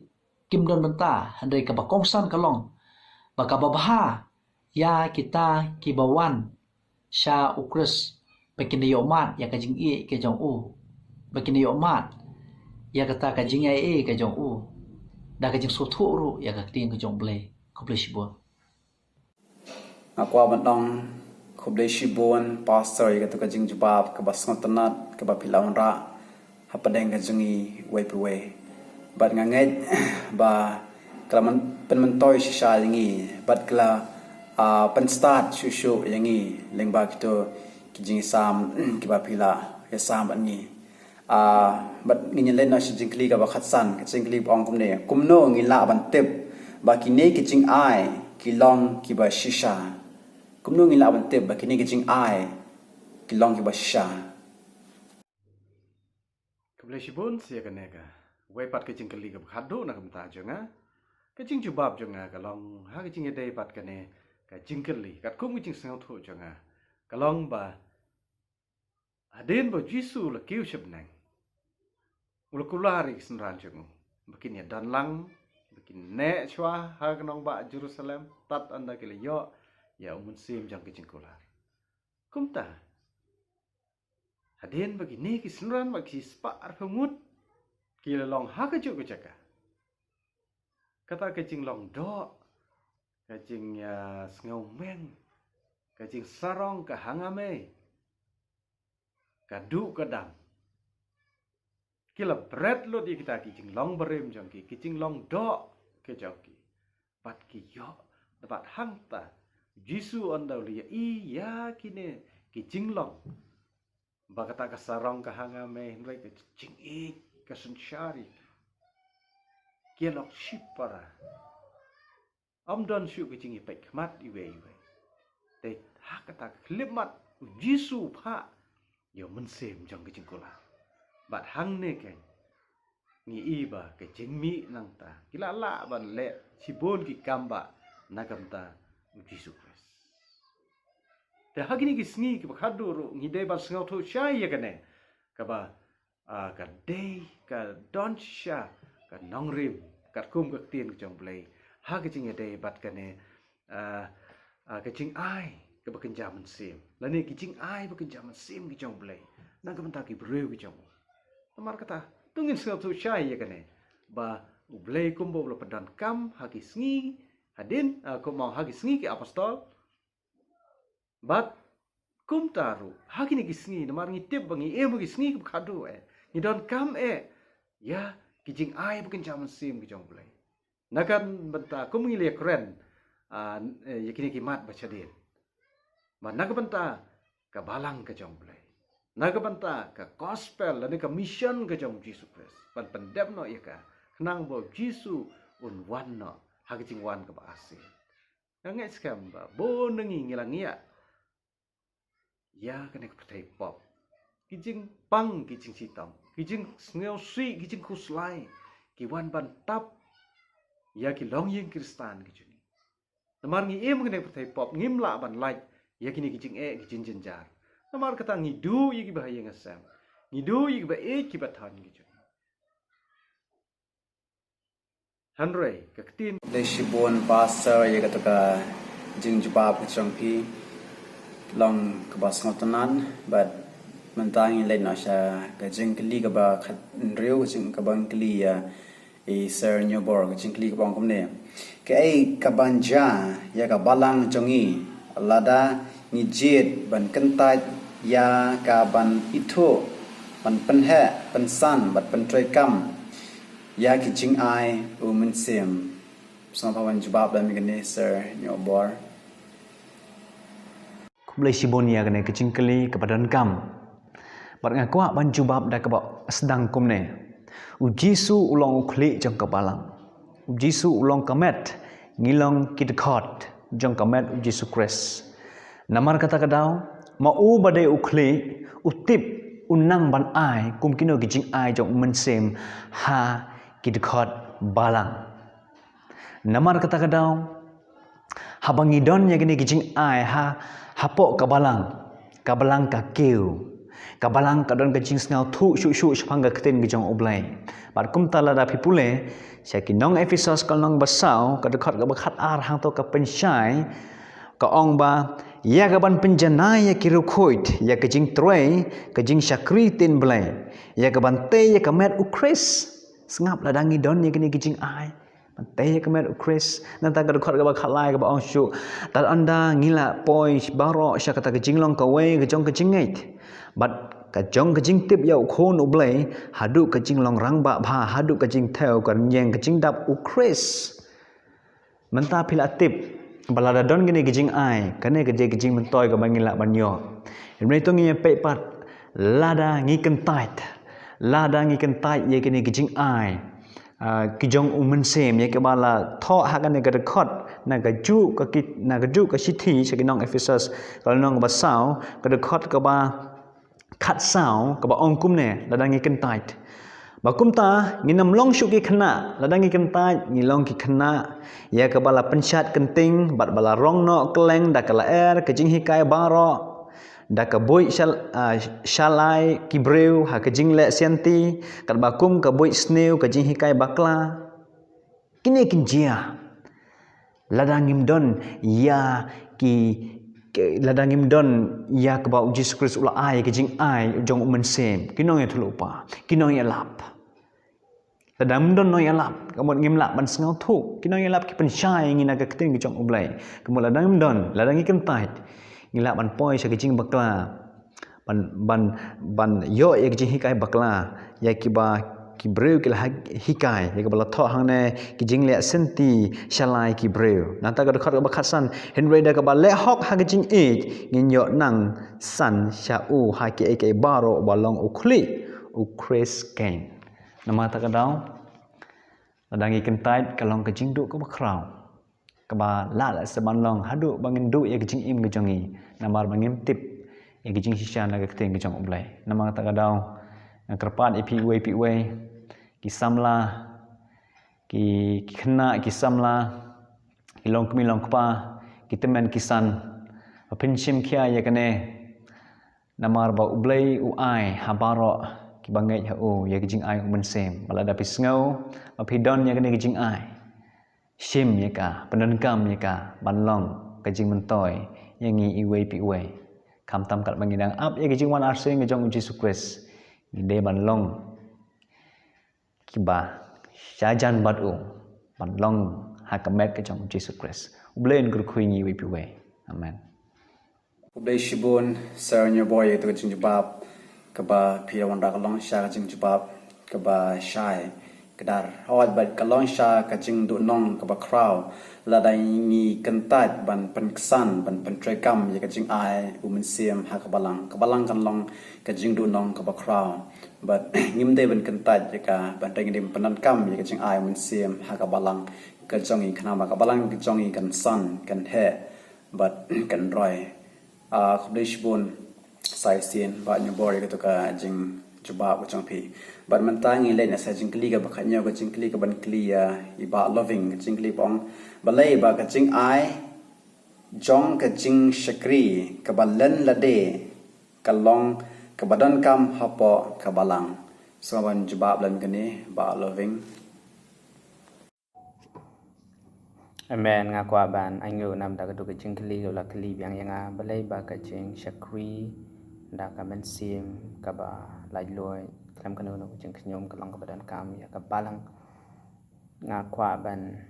kim don bynta, hynrei kaba kongsan ka long ba kaba bha ïa kita kiba wan sha U Khrist ba kin da ïohmad ïa ka jingïeit ka jong u, ba kin da ïohmad ïa kata ka jingai ei ka jong u da ka jingsngewthuh ruh ïa ka ktien ka jong U Blei. Khublei shibun. Nga kwah ban ong khublei shibun, Pastor, ïa kata ka jingjubab kaba sngewtynnat kaba phi la wanrah hapdeng ka jong ngi uwei pa uwei. Bad nga ngeit ba ka la pynmyntoi shisha ïa ngi bad ka la, ah, pynstad shuh shuh ïa ngi lyngba kito ki jingsam kiba phi la ïasam bad ngi. Ah, bad ngin ïa leit noh sha jingkylli kaba khatsan, ka jingkylli ba ong kumne: Kumno ngin lah ban tip ba kine ki jingai ki long kiba shisha? Kumno ngin lah ban tip ba kine ki jingai ki long kiba shisha? Khublei shibun ïa kane ka, wei pat ka jingkylli kaba khatduh na ka bynta jong nga. Ka jingjubab jong nga ka long ha ka jingïadei bad kane ka jingkylli, katkum ka jingsngewthuh jong nga, ka long ba hadien ba U Jisu u la kiew sha bneng, u la kular ïa ki synran jong u ba kin ïa don lang, ba kin neh shuwa ha ka nongbah Jerusalem, tad ynda ki la ïoh ïa u mynsiem jong ka jingkular. Kumta, hadien ba kine ki synran bad ki spah arphew ngut ki la long ha kajuh ka jaka, kata ka jinglong doh, ka jing, ah, sngewmeng, ka jingsarong ka hangamei, ka duh ka dam, ki la bret lut ïa kita ki jinglong barim jong ki, ki jinglong doh ki jong ki. Bad ki ïoh, bad hangta U Jisu ynda u la ïohi ïa kine ki jinglong, ba kata ka sarong ka hangamei, hynrei ka jingïeit ka synshar ïa ki, ki ïalok shipara. Ym don shuh ka jingïapeit khmat iwei iwei. Te ha kata ka khyllipmat U Jisu u phah ïa u mynsiem jong ka jingkular. Bad hangne keiñ ngi i ba ka jingmih nangta, ki la lah ban leh shibun ki kam bah na ka bynta U Jisu Khrist. Te ha kine ki sngi kiba khatduh ruh ngi dei ban sngewthuh shai ïa kane, kaba, ah, ka dei ka don shisha ka nongrim katkum ka ktien ka jong U Blei ha ka jingïadei bad kane, ah, ah, ka jingai kaba kynja mynsiem, lane ka jingai ba kynja mynsiem ka jong U Blei na ka bynta ki briew ka jong u. Namar kata, to ngin sngewthuh shai ïa kane, ba U Blei kumba u la pyndonkam ha ki sngi hadien, ah, kumba ha ki sngi ki apostol, bad kumta ruh ha kine ki sngi, namar ngi tip ba ngi im ha ki sngi kiba khatduh eh, ngi donkam eh ïa ki jingai ba kynja mynsiem ki jong U Blei. Na ka bynta kum ngi la ïakren, ah, eh, ïa kine ki mat ba shadien, ba na ka bynta ka balang ka jong U Blei, na ka bynta ka gospel lane ka mission ka jong U Jisu Khrist, ban pyndep noh ïa ka, khnang ba U Jisu un wan noh ha ka jingwan kaba arsien. Nga ngeit skhem ba bun na ngi ngi la ngiah ïa kane ka pyrthei pop. Ki jingpang, ki jingshitom, ki jingsngewsih, ki jingkhuslai ki wan ban tap ïa ki longïing Khristan ki jong ngi. Namar ngi im ha kane ka pyrthei pop, ngim lah ban lait ïa kine ki jingeh ki jingjynjar. Namar kata ngi duh ïa kiba ha ïing ha sem, ngi duh ïa kiba ïeit kiba than ki jong ngi. Hynrei ka ktien. Khublei shibun pastor ïa kata ka jingjubab ka jong phi, long kaba sngewtynnat. Bad mynta ngin leit noh sha ka jingkylli kaba khathynriew, ka jing kaba kylli ïa i Sir Nyobor, ka jingkylli kaba ong kumne: Kaei kaban jia ïa ka balang jong ngi lada ngi jied ban kyntait ïa ka ban ithuh, ban pynheh, pynsan bad pyntreikam ïa ki jingai u Mynsiem? Sngewbha ban jubab da me kane, Sir Nyobor. Khublei shibun ïa kane ka jingkylli kaba donkam. Bad nga kwah ban jubab da kaba sdang kumne. U Jisu u long u khlieh jong ka balang. U Jisu u long ka met, ngi long ki dkhot jong ka met u Jisu Khrist. Namar kata ka daw, ma u ba dei u khlieh, u tip, u nang ban ai kum kino ki jingai jong u Mynsiem ha ki dkhot balang. Namar kata ka daw, haba ngi don ïa kine ki jingai ha, hapoh ka balang, ka balang ka kiew, ka balang ka don ka jingsngewthuh shuh shuh shaphang ka ktien ka jong U Blei. Bad kumta lada phi pule sha ki nong Ephesos ka lynnong ba saw, ka dkhot kaba khatar, hangto ka pynshai, ka ong ba, ïa kaban pynjanai ïa ki riewkhuid ïa ka jingtrei ka jingshakri ktien Blei, ïa kaban tei ïa ka met u Khrist. Sngap, lada ngi don ïa kine ki jingai, ban tei ïa ka met u Khrist. Nangta ka dkhot kaba khatlai kaba ong shuh: Tad haduh ngi la poi baroh sha kata ka jinglong kawei ka jong ka jingngeit, bad ka jong ka jingtip ïa u Khun U Blei, haduh ka jinglong rangbah bha, haduh ka jingthew ka rynïeng ka jingdap u Khrist. Mynta phi la tip ba lada don kine ki jingai, kane ka dei ka jingmyntoi kaba ngi lah ban ïoh. Hynrei to ngin ïa peit pat, lada ngi kyntait, lada ngi kyntait ïa kine ki jingai, ah, ki jong u Mynsiem, ïa kiba la thoh ha kane ka dkhot, na kajuh ka ki, na kajuh ka shithi sha ki nong Ephesos ka lynnong ba saw, ka dkhot kaba khatsaw, kaba ong kumne: Lada ngi kyntait, ba kumta ngin ym long shuh ki khynnah. Lada ngi kyntait, ngi long ki khynnah, ïa kaba la pynshad kynting bad ba la rong noh kylleng da ka lyer ka jinghikai baroh, da ka buit shal-, ah, shalai ki briew ha ka jingleh sianti, katba kum ka buit sniew ka jinghikai bakla. Kine kin jia lada ngim don ïa ki, ki, lada ngim don ïa kaba u Jisu Khrist u la ai, ki jingai jong u Mynsiem, ki nongïathuhlypa, ki nongïalap. Lada ngim don nongïalap, ka mut ngim lah ban sngewthuh, ki nongïalap ki pynshai ïa ngi na ka ktien ka jong U Blei. Ka mut lada ngim don, lada ngi kyntait, ngi lah ban poi sha ka jingbakla, ban, ban, ban ïoh ïa ka jinghikai bakla ïa kiba ki briew ki la ha-, hikai, ïa kaba la thoh hangne: Ki jingleh sianti shalai ki briew. Nangta ka dkhot kaba khatsan: Hynrei da kaba leh hok ha ka jingïeit, ngin ïoh nang san sha u ha kiei kiei baroh, uba long u khlieh, u Khrist keiñ. Namar kata ka daw, lada ngi kyntait, ka long ka jingduh kaba khraw, kaba lah lah sa ban long haduh ba ngin duh ïa ka jingim ka jong ngi, namar ba ngim tip ïa ka jingshisha na ka ktien ka jong U Blei. Namar kata ka daw, nga kyrpad ïa phi uwei pa uwei, ki samla, ki, ki khynnah, ki samla, ki longkmie longkpa, ki tymmen ki san, ba phin shim khia ïa kane, namar ba U Blei u ai ha baroh kiba ngeit ha u ïa ka jingai u Mynsiem. Ba lada phi sngew ba phi don ïa kane ka jingai, shim ïa ka, pyndonkam ïa ka ban long ka jingmyntoi ïa ngi iwei pa iwei. Khamtam katba ngi dang ap ïa ka jingwan arsien ka jong u Jisu Khrist, ngi dei ban long kiba shah jan bad u, ban long ha ka met ka jong u Jisu Khrist. U Blei un kyrkhu ïa ngi iwei pa iwei. Amen. Khublei shibun Sir Nyobor ïa kata ka jingjubab kaba phi la wanrah, ka long shisha ka jingjubab kaba shai kdar. Hooid, bad ka long shisha ka jingduhnong kaba khraw lada ngi kyntait ban pynksan, ban pyntreikam ïa ka jingai u Mynsiem ha ka balang. Ka balang kan long ka jingduhnong kaba khraw. Bad ngim dei ban kyntait ïa ka, ban dei, ngi dei ban pyndonkam ïa ka jingai u Mynsiem ha ka balang ka jong ngi, khnang ba ka balang ka jong ngi kan san, kan heh bad kan roi. Ah, khublei shibun Saisin, Bah Nyobor, ïa kata ka jingjubab ka jong phi. Bad mynta ngi leit na sa jingkylli kaba khathynñiew, ka jingkylli kaban kylli ïa i Bah Loving, ka jingkylli ba ong: Balei ba ka jingai jong ka jingshakri kaba len lade ka long kaba donkam hapoh ka balang. Sngewbha ban jubab lem kane, Bah Loving. Amen. Nga kwah ban ainguh namar da ka dei ka jingkylli kaba la kylli biang ïa nga, balei ba ka jingshakri da ka mynsiem kaba laitluid khlem kano kano ka jingkhynñium ka long kaba donkam ïa ka balang. Nga kwah ban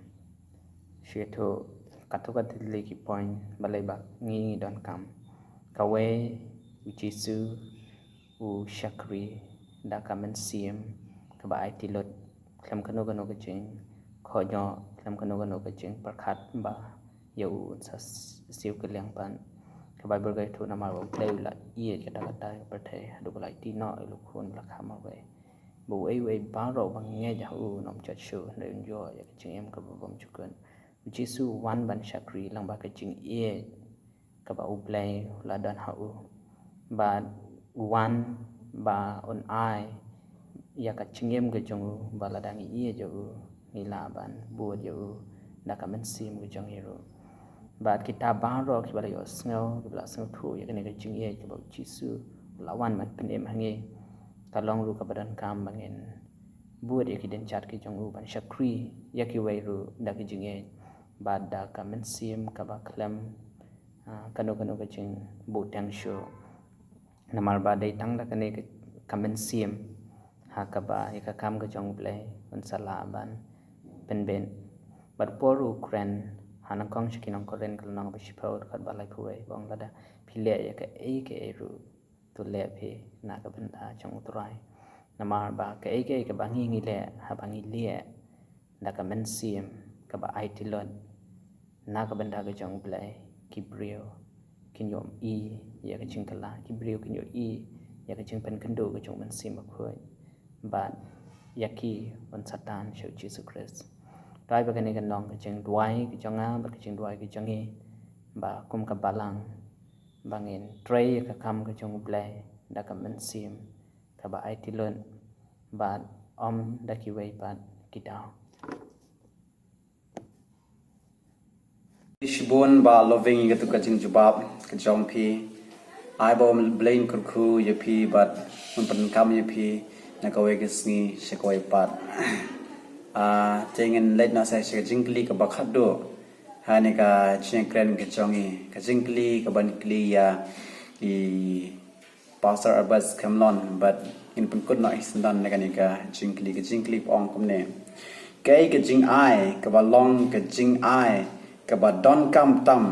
shu ïathuh katto katne ki point balei ba ngi ngi donkam. Kawei, u Jisu u shakri da ka mynsiem kaba aiti lut khlem kano kano ka jingkhohnoh, khlem kano kano ka jingpyrkhat ba ïa u un sa siew kylliang pat. Ka Baibl ka ïathuh, namar ba U Blei u la ïeit ïa kata ka pyrthei haduh ba la ïehnoh ïa u Khun ba la kha marwei, ba uei uei baroh ba ngeit ha u un ym jot shuh, hynrei un ïoh ïa ka jingim kaba bymjukut. U Jisu u wan ban shakri lyngba ka jingïeit kaba U Blei u la don ha u. Bad u wan ba un ai ïa ka jingim ka jong u, ba lada ngi ïeit ïa u, ngi lah ban bud ïa u da ka mynsiem ka jong ngi ruh. Bad kita baroh kiba la ïohsngew, kiba la sngewthuh ïa kane ka jingïeit kaba u Jisu u la wan ban pynim ha ngi, ka long ruh kaba donkam ba ngin bud ïa ki dienjat ki jong u, ban shakri ïa kiwei ruh da ka jingïeit bad da ka mynsiem kaba khlem, ah, kano kano ka jingbuhteng shuh. Namar ba dei tang da kane ka, ka mynsiem ha kaba ïa ka kam ka jong U Blei un sa lah ban pynbeit. Bad u Paul u kren ha nyngkong sha ki nong Korinth ka lynnong ba shiphew, dkhot ba laiphew wei, ba ong, lada phi leh ïa kaei kaei ruh, to leh phi na ka bynta jong U Trai. Namar ba kaei kaei kaba ngi ngi leh, haba ngi leh da ka mynsiem kaba aiti lut na ka bynta ka jong U Blei, ki briew kin ïohi ïa ka jingkylla, ki briew kin ïohi ïa ka jingpynkynduh ka jong u Mynsiem Bakhuid, bad ïa ki un sa tan sha u Jisu Khrist. Te ai ba kane kan long ka jingduwai ka jong nga bad ka jingduwai ka jong ngi, ba kum ka balang ba ngin trei ïa ka kam ka jong U Blei da ka mynsiem kaba aiti lut bad ym da kiwei pat ki daw. Shibun Bah Loving ïa katu ka jingjubab ka jong phi. Ai ba U Blei un kyrkhu ïa phi bad un pyndonkam ïa phi na kawei ka sngi sha kawei pat. Ah, te ngin leit noh sha ka jingkylli kaba khatduh ha kane ka jingkren ka jong ngi. Ka jingkylli kaba kylli ïa i Pastor Albert Kemlon, bad ngin pynkut noh ïa ka sngewdon na kane ka jingkylli, ka jingkylli ba ong kumne. Kaei ka jingai kaba long ka jingai kaba donkam tam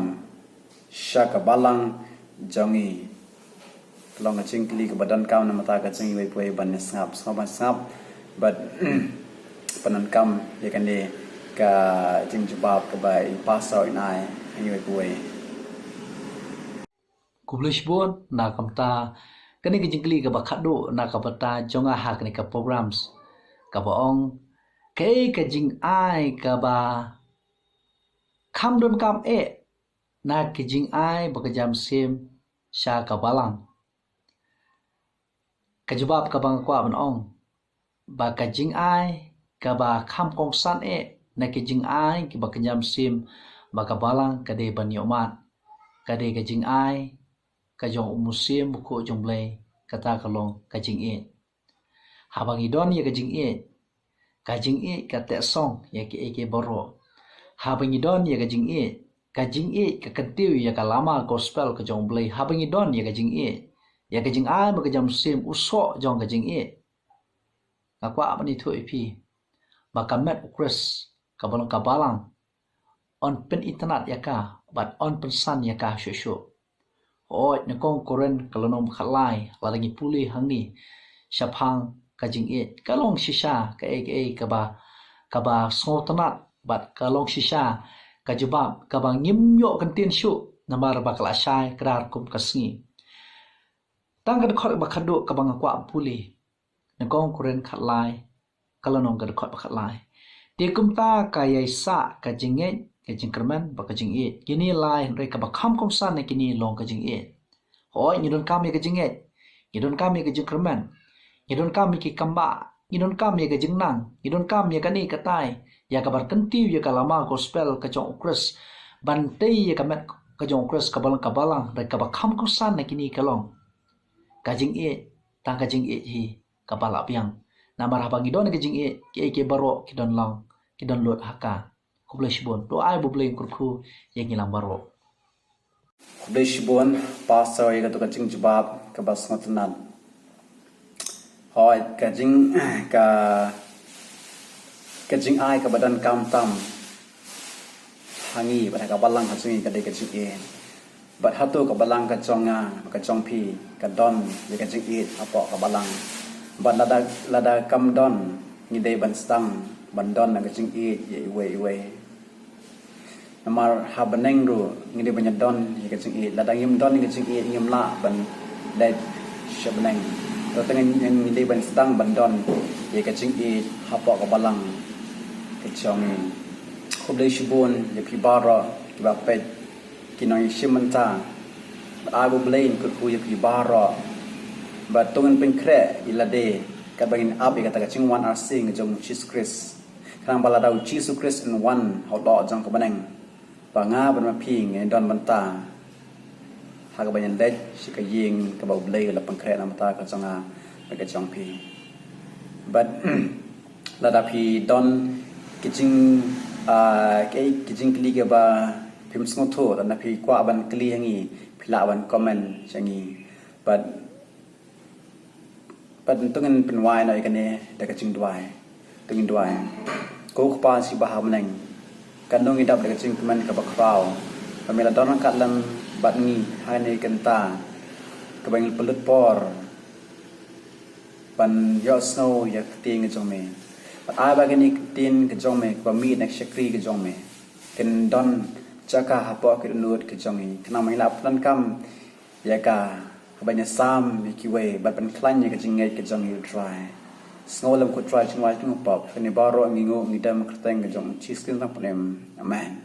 sha ka balang jong ngi? Ka long ka jingkylli kaba donkam namar ka jingïaid wei pa wei, ban ïa sngap, sngap, ban sngap bad pyndonkam ïa kane ka jingjubab kaba i Pastor in ai ha ngi wei pa wei. Khublei shibun na ka bynta kane ka jingkylli kaba khatduh na ka bynta jong nga ha kane ka programs, kaba ong, kaei ka jingai kaba kham donkam eh na ka jingai ba ka jam sim sha ka balang? Ka jubab kaba nga kwah ban ong, ba ka jingai kaba kham kongsan eh na ka jingai kaba ka jam sim ba ka balang ka dei ban ïohmad, ka dei ka jingai ka jong u Mynsiem Bakhuid jong U Blei, kata ka long ka jingïeit. Haba ngi don ïa ka jingïeit, ka jingïeit ka teh song ïa kiei kiei baroh. Haba ngi don ïa ka jingïeit, ka jingïeit ka kyntiew ïa ka lama gospel ka jong U Blei. Haba ngi don ïa ka jingïeit, ïa ka jingai ba ka jam sim u soh jong ka jingïeit. Nga kwah ban ïathuh ïa phi ba ka met u Khrist, kaba long ka balang, yn pynitynnad ïa ka bad yn pynsan ïa ka shuh shuh. Hooid, nyngkong Korinth ka lynnong ba khatlai, lada ngi pule hangne shaphang ka jingïeit, ka long shisha kaei kaei kaba, kaba sngewtynnad bad ka long shisha ka jubab kaba ngim ïoh kyntien shuh namar ba ka la shai kdar kum ka sngi. Tang ka dkhot ba khatduh kaba nga kwah pule. Nyngkong Korinth khatlai, ka lynnong ka dkhot ba khatlai. Te kumta ka ïaisah ka jingngeit, ka jingkyrmen bad ka jingïeit. Kine lai hynrei kaba kham kongsan na kine long ka jingïeit. Hooid, ngi donkam ïa ka jingngeit, ngi donkam ïa ka jingkyrmen, ngi donkam ïa ki kambah, ngi donkam ïa ka jingnang, ngi donkam ïa kane katai, ïa kaban kyntiew ïa ka lama gospel ka jong u Khrist, ban tei ïa ka met ka jong u Khrist ka balang, ka balang, da kaba kham kongsan na kine ka long ka jingïeit, tang ka jingïeit hi kaba la biang. Namar haba ngi don ka jingïeit, kiei kiei baroh ki don long, ki don lut ha ka. Khublei shibun. To ai ba U Blei un kyrkhu ïa ngi lang baroh. Khublei shibun, Pastor, ïa kato ka jingjubab kaba sngewtynnat. Hooid, ka jing, ka, ka jingai kaba donkam tam ha ngi bad ha ka balang ka jong ngi ka dei ka jingïeit. Bad hato ka balang ka jong nga, ka jong phi, ka don ïa ka jingïeit hapoh ka balang? Bad lada, lada kam don, ngi dei ban sdang ban don ka jingïeit ïa iwei iwei. Namar ha bneng ruh ngi dei ban ïa don ïa ka jingïeit. Lada ngim don ïa ka jingïeit, ngim lah ban leit sha bneng. Te ngi, ngi dei ban sdang ban don ïa ka jingïeit hapoh ka balang ka jong ngi. Khublei shibun ïa phi baroh kiba peit ki nongïashim bynta. Bad ai ba U Blei un kyrkhu ïa phi baroh. Bad to ngin pynkhreh ïa lade katba ngin ap ïa kata ka jingwan arsien ka jong U Jisu Khrist. Khnang ba lada U Jisu Khrist un wan ha u doh jong ka bneng, ba nga bad ma phi ngin don bynta ha kaba ngin leit sha ka ïing kaba U Blei u la pynkhreh na ka bynta ka jong nga bad ka jong phi. Bad lada phi don ki jing, ah, ki, ki jingkylli kiba phim sngewthuh, lada phi kwah ban kylli ha ngi, phi lah ban comment sha ngi. Bad, bad to ngin pynwai noh ïa kane da ka jingduwai. To ngin duwai. Ko Kpa sha ba ha bneng, katno ngi dap da ka jingkmen kaba khraw ba me la don ryngkat lem bad ngi ha kane ka kynta kaba ngi la pynlut por ban ïohsngew ïa ka ktien ka jong me. Bad ai ba kane ka ktien ka jong me kaba mih na ka shakri ka jong me kin don jaka hapoh ki dohnud ka jong ngi, khnang ba ngin lah pyndonkam ïa ka, ka ban ïasam ïa kiwei bad pynkhlaiñ ïa ka jingngeit ka jong ngi, Trai. Sngew lem ko Trai, Trai jong ngi, Trai jong ngi pop. Kane baroh ngi nguh ngi dem ha ka kyrteng ka jong U Jisu Khrist Nongpynim. Amen.